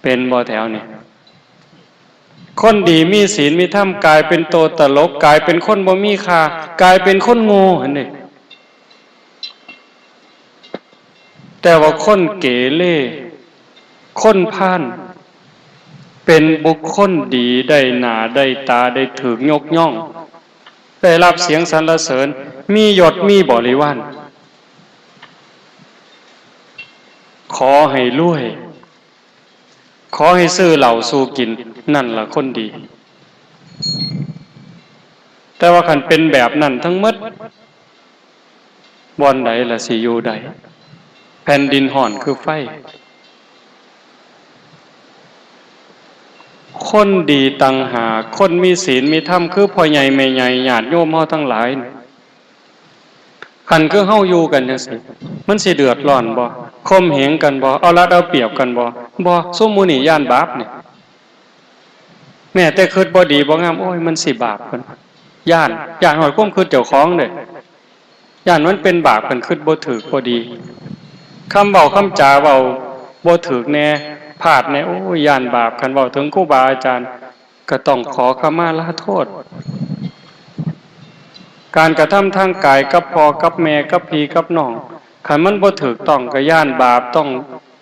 เป็นบ่แถวนี่ คนดีมีศีลมีธรรม กลายเป็นตัวตลก กลายเป็นคนบ่มีค่า กลายเป็นคนโง่หั่นเด้ แต่ว่าคนเกเร คนพาล เป็นบุคคลดี ได้หน้าได้ตา ได้ถูกยกย่อง ได้รับเสียงสรรเสริญ มียศ มีบริวาร ขอให้รวย ขอให้ซื้อเหล้าสู่กิน นั่นล่ะคนดี แต่ว่าคันเป็นแบบนั้นทั้งหมด บ่อนใดล่ะสิอยู่ได้ แผ่นดินฮ้อนคือไฟ คนดีต่างหาก คนมีศีลมีธรรม คือพ่อใหญ่แม่ใหญ่ ญาติโยมเฮาทั้งหลาย คันคือเฮาอยู่กันจังซี่ มันสิเดือดร้อนบ่ ข่มเหงกันบ่ เอารัดเอาเปรียบกันบ่ บ่ ซุมหมู่นี้ย้านบาปนี่ แม้แต่คิดบ่ดีบ่งาม โอ้ย มันสิบาป เพิ่น ย้าน ย้านฮอดความคิดเจ้าของเด้ ย้านมันเป็นบาป เพิ่นคิดบ่ถูกบ่ดี คำเว้าคำจาเว้าบ่ถูกแน่ พลาดแน่ โอ้ย ย้านบาป คันเว้าถึงครูบาอาจารย์ ก็ต้องขอขมาลาโทษ การกระทำทางกายกับพ่อกับแม่กับพี่กับน้อง คันมันบ่ถูกต้องก็ย้านบาป ต้อง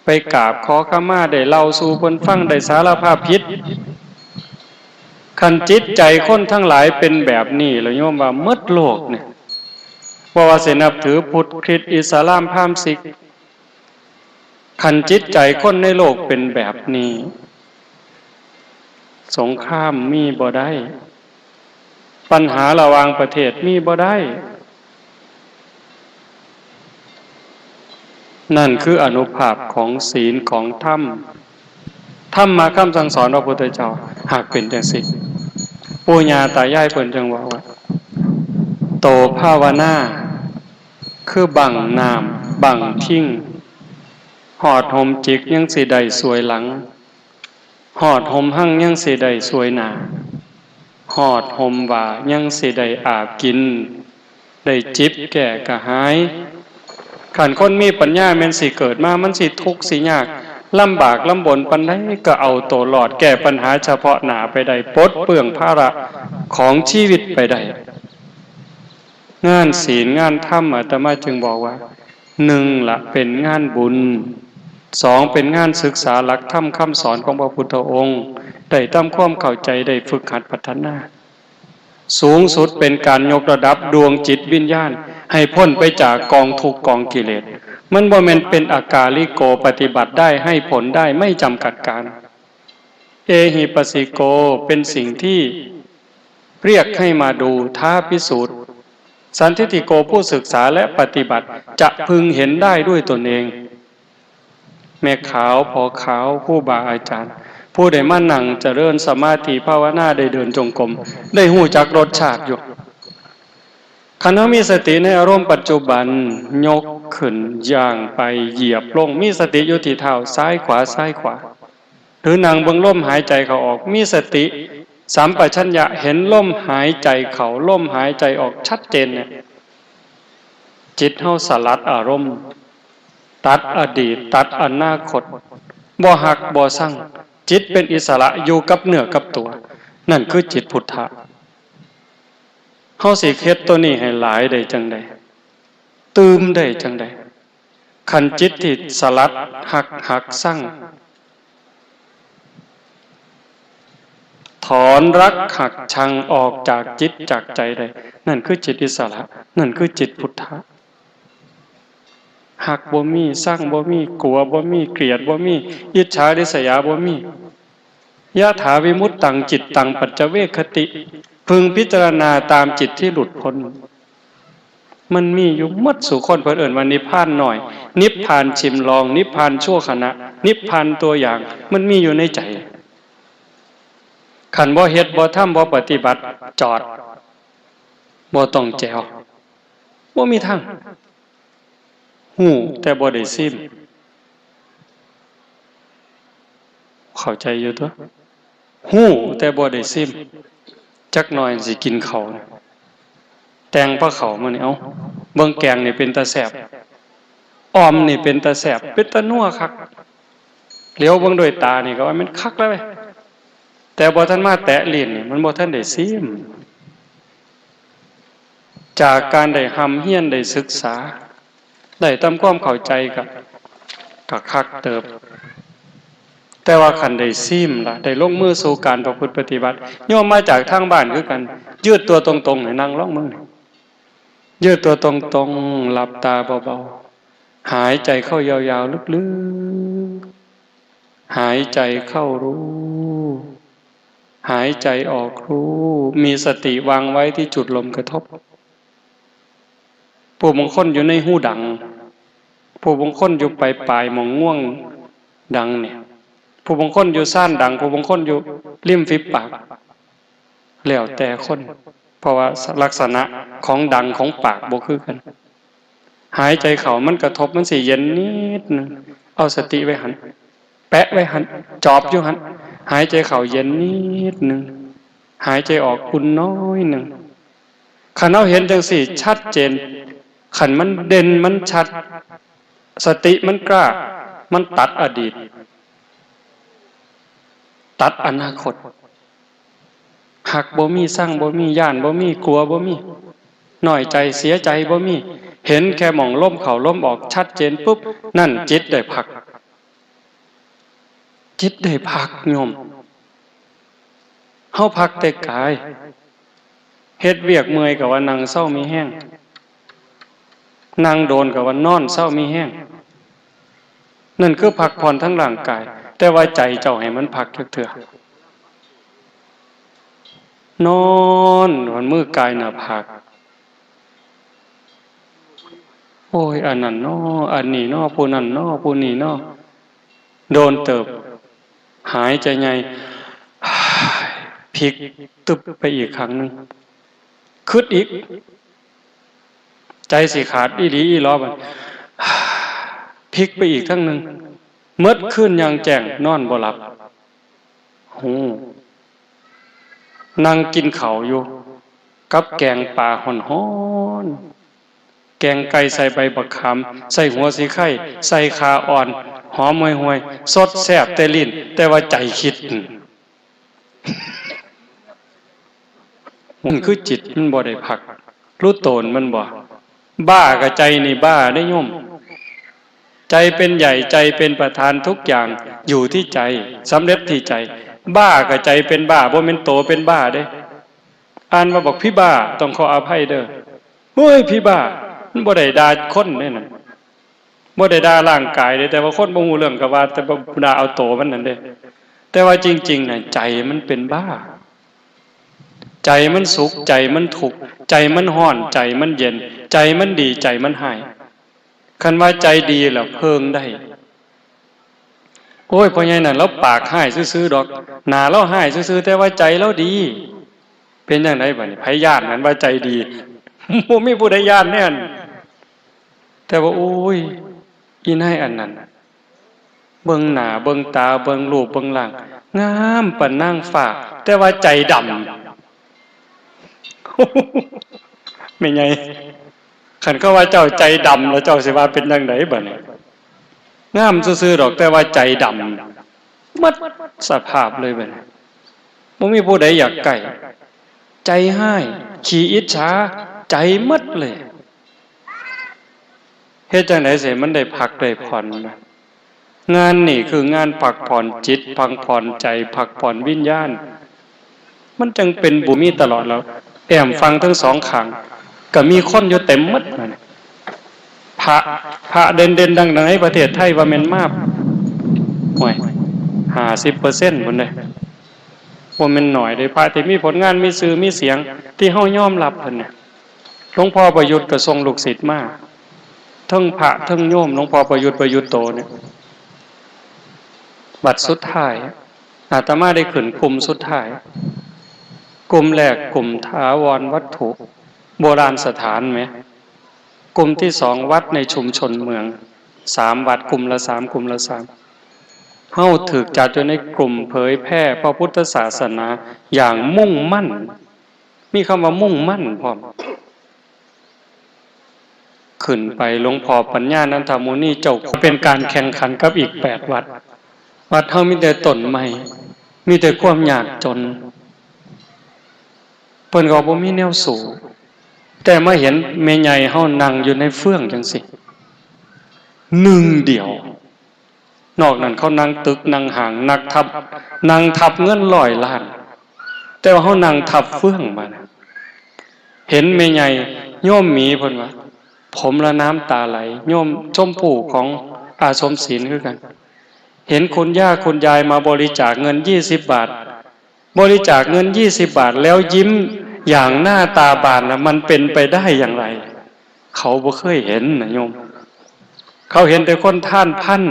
ไปกราบขอขมา ได้เล่าสู่เพิ่นฟัง ได้สารภาพผิด คันจิตใจคนทั้งหลายเป็นแบบนี้ แล้วโยมว่าหมดโลกเนี่ย บ่ว่าสินับถือพุทธ คริสต์ อิสลาม พราหมณ์ ซิก คันจิตใจคนในโลกเป็นแบบนี้ สงครามมีบ่ได้ ปัญหาระหว่างประเทศมีบ่ได้ นั่นคืออานุภาพของศีลของธรรม ธรรมะคำสั่งสอนพระพุทธเจ้าหากเป็นจังซี่ ปู่ย่าตายายเพิ่นจังว่าว่า โตภาวนา คือบั้งน้ำบั้งทิง ฮอดห่มจิกยังสิได้ส่วยหลัง ฮอดห่มฮังยังสิได้ส่วยหน้า ฮอดห่มว่ายังสิได้อาบกิน ได้จิบแก้กระหาย คันคนมีปัญญาแม่นสิเกิดมา มันสิทุกข์สิยาก ลำบากลำบนปานใดก็เอาตัวรอด แก้ปัญหาเฉพาะหน้าไปได้ ปลดเปลื้องภาระของชีวิตไปได้ งานศีลงานธรรม อาตมาจึงบอกว่า หนึ่งละเป็นงานบุญ สองเป็นงานศึกษาหลักธรรมคำสอนของพระพุทธองค์ ได้ทำความเข้าใจ ได้ฝึกหัดพัฒนา สูงสุดเป็นการยกระดับดวงจิตวิญญาณ ให้พ้นไปจากกองทุกข์กองกิเลส มันบ่แม่นเป็นอากาลิโก ปฏิบัติได้ ให้ผลได้ ไม่จำกัดกาล เอหิปัสสิโก เป็นสิ่งที่เรียกให้มาดู ท้าพิสูจน์ สันทิฏฐิโก ผู้ศึกษาและปฏิบัติ จะพึงเห็นได้ด้วยตนเอง แม่ขาว พ่อขาว ครูบาอาจารย์ ผู้ได้มานั่งเจริญสมาธิภาวนา ได้เดินจงกรม ได้ฮู้จักรสชาติอยู่ คันเฮามีสติในอารมณ์ปัจจุบัน ยกขึ้น ย่างไป เหยียบลง มีสติอยู่ที่เท้า ซ้ายขวา ซ้ายขวา หรือนั่งเบิ่งลมหายใจเข้าออก มีสติสัมปชัญญะ เห็นลมหายใจเข้า ลมหายใจออกชัดเจนเนี่ย จิตเฮาสลัดอารมณ์ ตัดอดีต ตัดอนาคต บ่ฮักบ่ซัง จิตเป็นอิสระ อยู่กับเนื้อกับตัว นั่นคือจิตพุทธะ เฮาสิเฮ็ดตัวนี้ให้หลายได้จังใด ตื่มได้จังใด คันจิตที่สลัดฮัก ฮักซัง ท ถอนรักหักชังออกจากจิตจากใจได้ นั่นคือจิตอิสระ นั่นคือจิตพุทธะ ฮักบ่มี ซังบ่มี กั๋วบ่มี เกลียดบ่มี อิจฉาริษยาบ่มี ยะถาวิมุตตังจิตตังปัจจเวกขติ พึงพิจารณาตามจิตที่หลุดพ้น มันมีอยู่หมดสู่คน เพิ่นเอิ้นว่านิพพานน้อย นิพพานชิมลอง นิพพานชั่วขณะ นิพพานตัวอย่าง มันมีอยู่ในใจ คันบ่เฮ็ด บ่ทำ บ่ปฏิบัติ จอด บ่ต้องแจ๋ว บ่มีทาง ฮู้แต่บ่ได้ซิม เข้าใจอยู่ตั๊ว ฮู้แต่บ่ได้ซิม จักหน่อยสิกินข้าว แตงพาข้าวมื้อนี้ เอ้า เบิ่งแกงนี่เป็นตาแซ่บ อ่อมนี่เป็นตาแซ่บ เป็นตานัวคัก เหลียวเบิ่งด้วยตานี่ก็ว่ามันคักแล้วเว้ย แต่บ่ทันมาแตะลิ้นนี่ มันบ่ทันได้ซิม จากการได้ร่ำเรียน ได้ศึกษา ได้ทำความเข้าใจก็ ก็คักเติบ แต่ว่าคันได้ซิมล่ะ ได้ลงมือสู่การประพฤติปฏิบัติ โยมมาจากทางบ้านคือกัน ยืดตัวตรงๆ ให้นั่งลองมึง ยืดตัวตรงๆ หลับตาเบาๆ หายใจเข้ายาวๆ ลึกๆ หายใจเข้ารู้ หายใจออกรู้ มีสติวางไว้ที่จุดลมกระทบ ผู้บางคนอยู่ในฮูดัง ผู้บางคนอยู่ปลายๆ หม่องง่วงดังเนี่ย ผู้บางคนอยู่ซ่านดัง ผู้บางคนอยู่ริมฝีปาก แล้วแต่คน เพราะว่าลักษณะของดังของปากบ่คือกัน หายใจเข้ามันกระทบ มันสิเย็นนิดนึง เอาสติไว้หั่น แปะไว้หั่น จอบอยู่หั่น หายใจเข้าเย็นนิดนึง หายใจออกอุ่นน้อยนึง คันเฮาเห็นจั่งซี้ชัดเจน คันมันเด่นมันชัด สติมันกล้า มันตัดอดีต ตัดอนาคต ฮักบ่มี ซังบ่มี ย้านบ่มี กั๋วบ่มี น้อยใจ เสียใจบ่มี เห็นแค่หม่องลมเข้าลมออกชัดเจนปุ๊บ นั่นจิตได้พัก จิตได้พักโยม เฮาพักแต่กาย เฮ็ดเวียกเมื่อยก็ว่านั่งเซามีแฮง นั่งโดนก็ว่านอนเซามีแฮง นั่นคือพักผ่อนทางร่างกาย แต่ว่าใจเจ้าให้มันพักจักเทื่อ นอน หอนมือกายหน้าผาก โอ้ย อันนั้นน้อ อันนี้น้อ ผู้นั้นน้อ ผู้นี้น้อ โดนเติบ หายใจใหญ่ พลิกตึบไปอีกครั้งหนึ่ง คิดอีก ใจสิขาดอีหลีอีหลอบัด พลิกไปอีกครั้งหนึ่ง หมดคืนอย่างแจ้ง นอนบ่หลับ ฮู้ นั่งกินข้าวอยู่ กับแกงปลาฮ้อนๆ แกงไก่ใส่ใบบักขาม ใส่หัวสีไข่ ใส่ข่าอ่อน หอมห่วยๆ สดแซ่บแต่ลิ้น แต่ว่าใจคิด มันคือจิตมันบ่ได้พัก รู้โตนมันบ่ บ้ากับใจนี่บ้าได้โยม ใจเป็นใหญ่ ใจเป็นประธาน ทุกอย่างอยู่ที่ใจ สำเร็จที่ใจ บ้ากับใจเป็นบ้า บ่แม่นโตเป็นบ้าเด้ อ่านว่าบักผีบ้า ต้องขออภัยเด้อ โอ้ย ผีบ้า มันบ่ได้ด่าคนเด้นั่น บ่ได้ด่าร่างกายเด้ แต่ว่าคนบ่ฮู้เรื่องก็ว่า แต่ด่าเอาโตมันนั่นเด้ แต่ว่าจริงๆ น่ะ ใจมันเป็นบ้า ใจมันสุข ใจมันทุกข์ ใจมันฮ้อน ใจมันเย็น ใจมันดี ใจมันฮ้าย คันว่าใจดีแล้วเพิ่งได้ โอ้ย พ่อใหญ่นั่นลาวปากฮ้ายซื่อๆ ดอก หน้าลาวฮ้ายซื่อๆ แต่ว่าใจลาวดี เป็นจั่งใดบัดนี้ ไผย้านนั่นว่าใจดี บ่มีผู้ใดย้านแน่น แต่ว่า โอ้ย อีนายอันนั้น เบิ่งหน้า เบิ่งตา เบิ่งรูป เบิ่งร่าง งามปานนางฟ้า แต่ว่าใจดำ แม่ใหญ่ คันเขาว่าเจ้าใจดำแล้วเจ้าสิว่าเป็นจั่งใดบัดนี้ งามซื่อๆ ดอก แต่ว่าใจดำ หมดสภาพเลยบัดนี้ บ่มีผู้ใดอยากใกล้ ใจฮ้าย ขี้อิจฉา ใจหมดเลย เฮ็ดจั่งใดสิมันได้พักได้ผ่อนนะ งานนี่คืองานพักผ่อนจิต พักผ่อนใจ พักผ่อนวิญญาณ มันจั่งเป็นบุญมีตลอดแล้ว แอ้มฝั่งทั้งสองข้าง ก็มีคนอยู่เต็มหมดนั่นน่ะ พระ พระเด่นๆ ดังๆ ในประเทศไทยว่าแม่นมา ห่วย ห้าสิบเปอร์เซ็นต์ พุ้นเด้ บ่แม่นน้อยเด้ พระที่มีผลงาน มีชื่อ มีเสียง ที่เฮายอมรับเพิ่นเนี่ย หลวงพ่อประยุทธ์ก็ส่งลูกศิษย์มา ทั้งพระทั้งโยม หลวงพ่อประยุทธ์ ประยุทธ์โตเนี่ย บัดสุดท้าย อาตมาได้ขึ้นกลุ่มสุดท้าย กลุ่มแรกกลุ่มถาวรวัตถุ โบราณสถานแหม กลุ่มที่สองวัดในชุมชนเมือง สามวัด กลุ่มละสาม กลุ่มละสาม เฮาถูกจัดอยู่ในกลุ่มเผยแพร่พระพุทธศาสนาอย่างมุ่งมั่น มีคำว่ามุ่งมั่นพร้อม ขึ้นไปหลวงพ่อปัญญานันทมุนีเจ้า เป็นการแข่งขันกับอีกแปดวัด วัดเฮามีแต่ต้นไม้ มีแต่ความยากจน เพิ่นก็บ่มีแนวสู้ แต่มาเห็นแม่ใหญ่เฮานั่งอยู่ในเฟืองจั่งซี้ หนึ่งเดียว นอกนั้นเขานั่งตึกนั่งห้าง นักทับ นั่งทับเงินร้อยล้าน แต่ว่าเฮานั่งทับเฟืองบาดน่ะ เห็นแม่ใหญ่ โยมหมีเพิ่นว่า ผมละน้ำตาไหล โยมชมพู่ของอาสมศิลป์คือกัน เห็นคุณย่าคุณยายมาบริจาคเงินยี่สิบบาท บริจาคเงินยี่สิบบาทแล้วยิ้มอย่างหน้าตาบานนะ มันเป็นไปได้อย่างไร เขาบ่เคยเห็นนะโยม เขาเห็นแต่คนทานพัน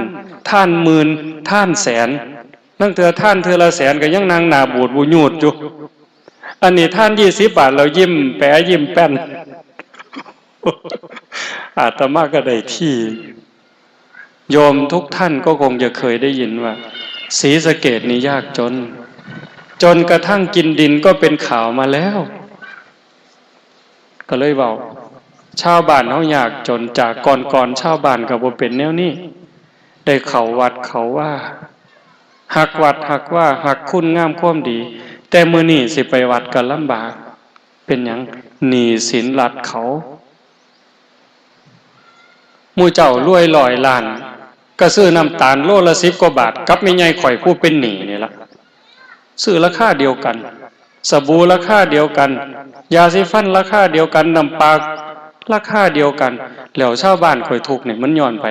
ทานหมื่น ทานแสน ลางเทื่อทานเทื่อละแสนก็ยังนั่งหน้าบูดบูยูดอยู่ อันนี้ทานยี่สิบบาทแล้วยิ้มแป๋ยิ้มแป้น อาตมาก็ได้ที่ โยมทุกท่านก็คงจะเคยได้ยินว่า ศรีสะเกษนี่ยากจน จนกระทั่งกินดินก็เป็นข่าวมาแล้ว ก็เลยเว้า ชาวบ้านเฮายากจน จากก่อนๆ ชาวบ้านก็บ่เป็นแนวนี้ ได้เข้าวัดเข้าวา ฮักวัดฮักวา ฮักคุณงามความดี แต่มื้อนี้สิไปวัดก็ลำบาก เป็นหยัง หนี้สินรัฐเขา หมู่เจ้ารวยร้อยล้าน ก็ซื้อน้ำตาลโลละสิบกว่าบาท กับแม่ใหญ่ข่อยผู้เป็นหนี้นี่ล่ะ ซื้อราคาเดียวกัน สบู่ราคาเดียวกัน ยาสีฟันราคาเดียวกัน น้ำปลาราคาเดียวกัน แล้วชาวบ้านข่อยทุกข์นี่มันย้อนไผ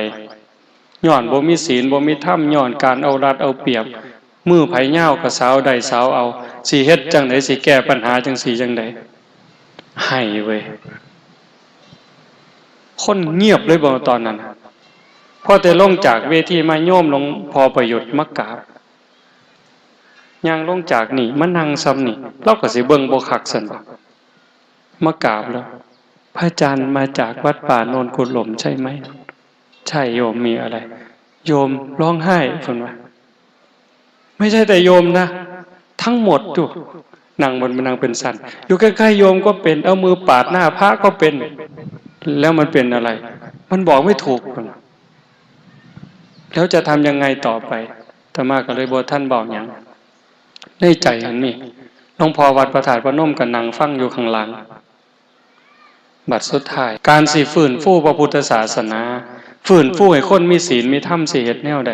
ย้อนบ่มีศีล บ่มีธรรม ย้อนการเอารัดเอาเปรียบ มือไผยาวก็สาวได้สาวเอา สิเฮ็ดจั่งใด สิแก้ปัญหาจั่งซี้จั่งใด ไห้เว้ย คนเงียบเลยบ่ตอนนั้น พอแต่ลงจากเวทีมา โยมหลวงพ่อประยุทธ์มากราบ ย่างลงจากนี่มานั่งซ่ำนี่ ลาวก็สิเบิ่งบ่คักซั้นบ่ มากราบแล้ว พระอาจารย์มาจากวัดป่าโนนกุหลมใช่ไหม ใช่โยม มีอะไร โยมร้องไห้ เพิ่นว่า ไม่ใช่แต่โยมนะ ทั้งหมดอยู่ นั่งบน นั่งเป็นสัน อยู่ใกล้ๆ โยมก็เป็น เอามือปาดหน้าพระก็เป็น แล้วมันเป็นอะไร มันบอกไม่ถูก เพิ่นว่า แล้วจะทำยังไงต่อไป อาตมาก็เลยบ่ทันเว้าหยัง ในใจอันนี้ หลวงพ่อวัดพระธาตุพนมก็นั่งฟังอยู่ข้างหลัง บัดสุดท้าย การสิฟื้นฟูพระพุทธศาสนา ฟื้นฟูให้คนมีศีลมีธรรม สิเฮ็ดแนวใด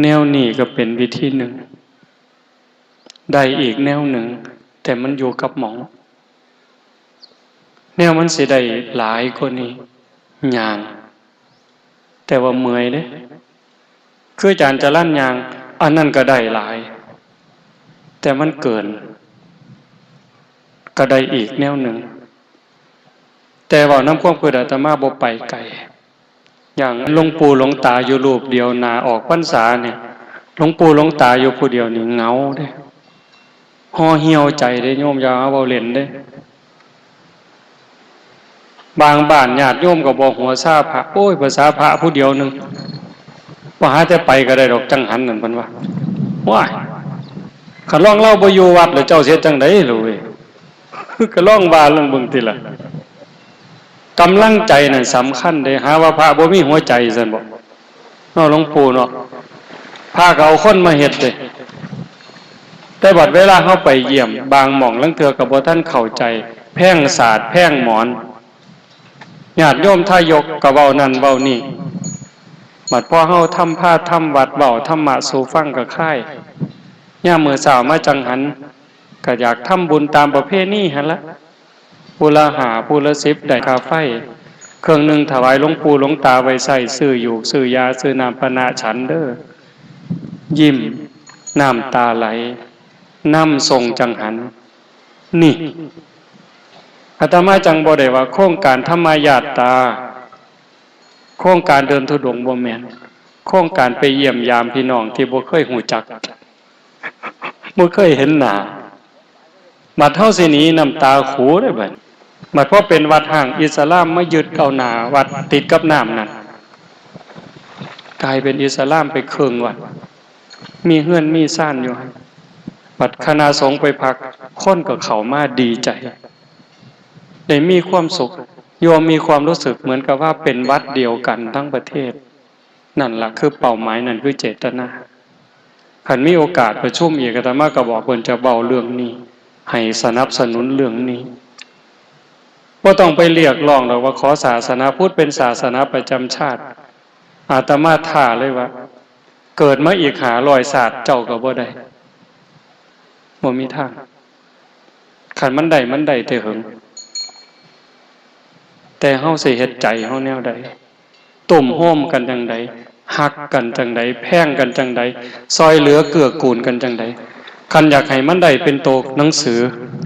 แนวนี้ก็เป็นวิธีหนึ่ง ได้อีกแนวหนึ่ง แต่มันอยู่กับหม่อง แนวมันสิได้หลายกว่านี้ ย่าง แต่ว่าเมื่อยเด้ คืออาจารย์จรัญย่าง อันนั้นก็ได้หลาย แต่มันเกิน ก็ได้อีกแนวหนึ่ง แต่เว้านำความคิดอาตมาบ่ไปไกล อย่างหลวงปู่หลวงตาอยู่รูปเดียว หน้าออกพรรษาเนี่ย หลวงปู่หลวงตาอยู่ผู้เดียวนี่เหงาเด้ ห่อเหี่ยวใจเด้โยม อย่าเอาเว้าเล่นเด้ บางบ้านญาติโยมก็บ่หัวซาพระ โอ้ย ภาษาพระผู้เดียวหนึ่ง บ่หาแต่ไปก็ได้ดอก จั่งหันนั่น เพิ่นว่า ว้าย คันลองลาวบ่อยู่วัดแล้ว เจ้าสิเฮ็ดจั่งใดล่ะเว้ย ก็ลองว่าลองเบิ่งติล่ะ กำลังใจนั่นสำคัญเด้ หาว่าพระบ่มีหัวใจซั่นบ่ เนาะหลวงปู่เนาะ พระก็เอาคนมาเฮ็ดเด้ แต่บัดเวลาเฮาไปเยี่ยม บางหม่องลางเทื่อก็บ่ทันเข้าใจ แพงสาด แพงหมอน ญาติโยมทายกก็เว้านั่นเว้านี่ บัดพอเฮาทำพาทำวัด เว้าธรรมะสู่ฟังก็คาย ยามมื้อเช้ามาจั่งหัน ก็อยากทำบุญตามประเพณีหั่นละ ผู้ละห้า ผู้ละสิบ ได้ค่าไฟ เครื่องหนึ่งถวายหลวงปู่หลวงตาไว้ใช้ ซื้อหยูกซื้อยา ซื้อน้ำปานะฉันเด้อ ยิ้ม น้ำตาไหล นำส่งจั่งหัน นี่ อาตมาจั่งบ่ได้ว่าโครงการธรรมญาตรา โครงการเดินธุดงค์บ่แม่น โครงการไปเยี่ยมยามพี่น้องที่บ่เคยฮู้จัก บ่เคยเห็นหน้า บัดเฮาสิหนีน้ำตาขูเด้บัด บัดพอเป็นวัดฮ้างอิสลามมายึดเอาหน้าวัดติดกับน้ำนั่น กลายเป็นอิสลามไปครึ่งวัด มีเฮือนมีซานอยู่หั่น บัดคณะสงฆ์ไปพัก คนก็เข้ามาดีใจ ได้มีความสุข โยมมีความรู้สึกเหมือนกับว่าเป็นวัดเดียวกันทั้งประเทศ นั่นล่ะคือเป้าหมาย นั่นคือเจตนา คันมีโอกาสประชุมอีก อาตมาก็บอกเพิ่นจะเว้าเรื่องนี้ ให้สนับสนุนเรื่องนี้ บ่ต้องไปเรียกร้องดอกว่าขอศาสนาพุทธเป็นศาสนาประจำชาติ อาตมาท้าเลยว่า เกิดมาอีกห้าร้อยชาติเจ้าก็บ่ได้ บ่มีทาง คันมันได้ มันได้แต่เหิง แต่เฮาสิเฮ็ดใจเฮาแนวใด ตุ้มโฮมกันจั่งใด ฮักกันจั่งใด แพงกันจั่งใด ซอยเหลือเกื้อกูลกันจั่งใด คันอยากให้มันได้เป็นโตหนังสือ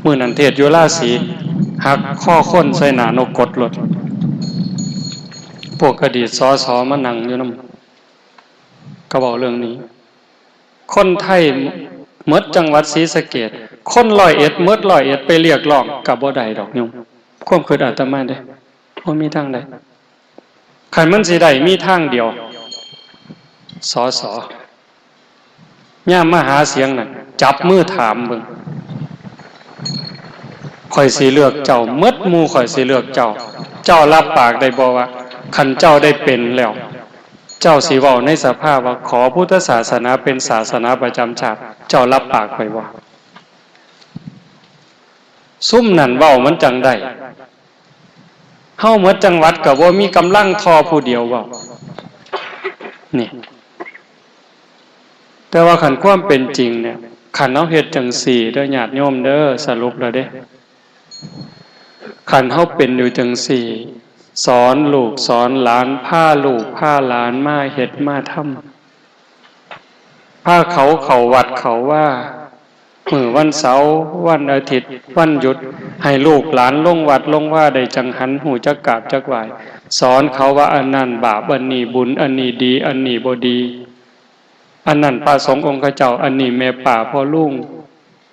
มื้อนั้นเทศน์อยู่ราศี หักคอคนใส่หน้านกกดโลด พวกอดีต สส มานั่งอยู่นำ ก็เว้าเรื่องนี้ คนไทยหมดจังหวัดศรีสะเกษ คนร้อยเอ็ดหมดร้อยเอ็ดไปเรียกร้องก็บ่ได้ดอกโยม ความคิดอาตมาเด้ บ่มีทางใด คันมันสิได้มีทางเดียว สส ยามมาหาเสียงนั่น จับมือถามเบิ่ง ข้อยสิเลือกเจ้า หมดหมู่ข้อยสิเลือกเจ้า เจ้ารับปากได้บ่ว่า คันเจ้าได้เป็นแล้ว เจ้าสิเว้าในสภาว่า ขอพุทธศาสนาเป็นศาสนาประจำชาติ เจ้ารับปากข้อยบ่ ซุมนั่นเว้ามันจั่งได้ เฮาหมดจังหวัดก็บ่มีกำลังทอผู้เดียวเว้า นี่ แต่ว่าคันความเป็นจริงเนี่ย คันเฮาเฮ็ดจั่งซี้เด้อญาติโยมเด้อ สรุปแล้วเด้ คันเฮาเป็นอยู่จั่งซี้ สอนลูกสอนหลาน พาลูกพาหลานมาเฮ็ดมาทำ พาเขาเข้าวัดเข้าวา มื้อวันเสาร์ วันอาทิตย์ วันหยุด ให้ลูกหลานลงวัดลงวาได้จั่งหัน ฮู้จักกราบจักไหว้ สอนเขาว่าอันนั้นบาป อันนี้บุญ อันนี้ดี อันนี้บ่ดี อันนั้นพระสงฆ์องค์เจ้า อันนี้แม่ป้าพ่อลุง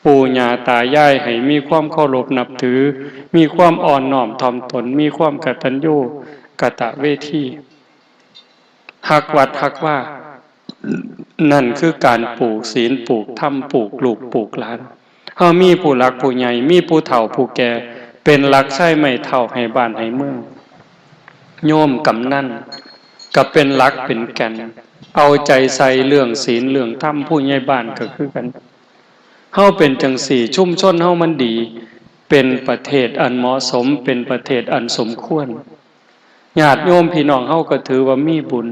ปู่ย่าตายาย ให้มีความเคารพนับถือ มีความอ่อนน้อมถ่อมตน มีความกตัญญูกตเวที ฮักวัดฮักวา นั่นคือการปลูกศีล ปลูกธรรม ปลูกลูกปลูกหลาน เฮามีผู้หลักผู้ใหญ่ มีผู้เฒ่าผู้แก่ เป็นหลักชัยไม้เท้าให้บ้านให้เมือง โยมกำนันก็เป็นหลักเป็นแก่น เอาใจใส่เรื่องศีลเรื่องธรรม ผู้ใหญ่บ้านก็คือกัน เฮาเป็นจั่งซี้ ชุมชนเฮามันดี เป็นประเทศอันเหมาะสม เป็นประเทศอันสมควร ญาติโยมพี่น้องเฮาก็ถือว่ามีบุญ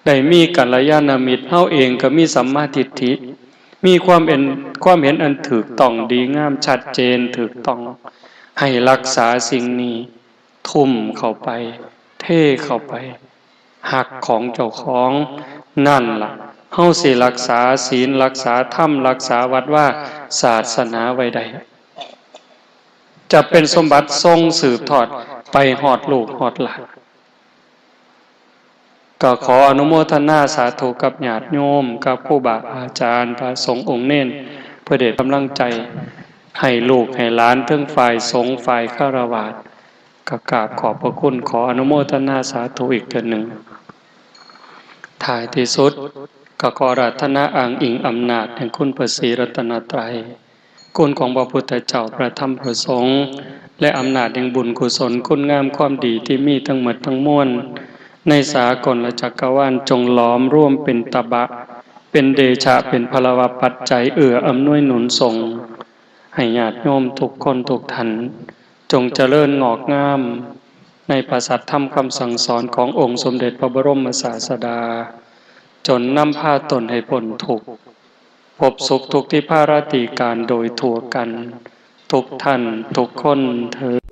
ได้มีกัลยาณมิตร เฮาเองก็มีสัมมาทิฏฐิ มีความเห็น ความเห็นอันถูกต้องดีงามชัดเจนถูกต้อง ให้รักษาสิ่งนี้ ทุ่มเข้าไป เทเข้าไป ฮักของเจ้าของ นั่นล่ะ เฮาสิรักษาศีล รักษาธรรม รักษาวัดวาศาสนาไว้ได้ จะเป็นสมบัติส่งสืบทอดไปฮอดลูกฮอดหลาน ก็ขออนุโมทนาสาธุกับญาติโยม กับครูบาอาจารย์ พระสงฆ์องค์เณร เพื่อเดชกำลังใจ ให้ลูกให้หลาน ทั้งฝ่ายสงฆ์ฝ่ายฆราวาส ก็กราบขอบพระคุณ ขออนุโมทนาสาธุอีกเทื่อหนึ่ง ท้ายที่สุด ก็ขออาราธนาอ้างอิงอำนาจแห่งคุณพระศรีรัตนตรัย คุณของพระพุทธเจ้า พระธรรม พระสงฆ์ และอำนาจแห่งบุญกุศลคุณงามความดีที่มีทั้งหมดทั้งมวล ในสากลจักรวาลจงหลอมรวมเป็นตบะ เป็นเดชะ เป็นพลวปัจจัยเอื้ออำนวยหนุนส่ง ให้ญาติโยมทุกคนทุกท่าน จงเจริญงอกงาม ในพระสัทธรรมคำสั่งสอนขององค์สมเด็จพระบรมศาสดา จนนำพาตนให้พ้นทุกข์ พบสุขทุกที่พาราตรีการโดยทั่วกัน ทุกท่านทุกคนเทอญ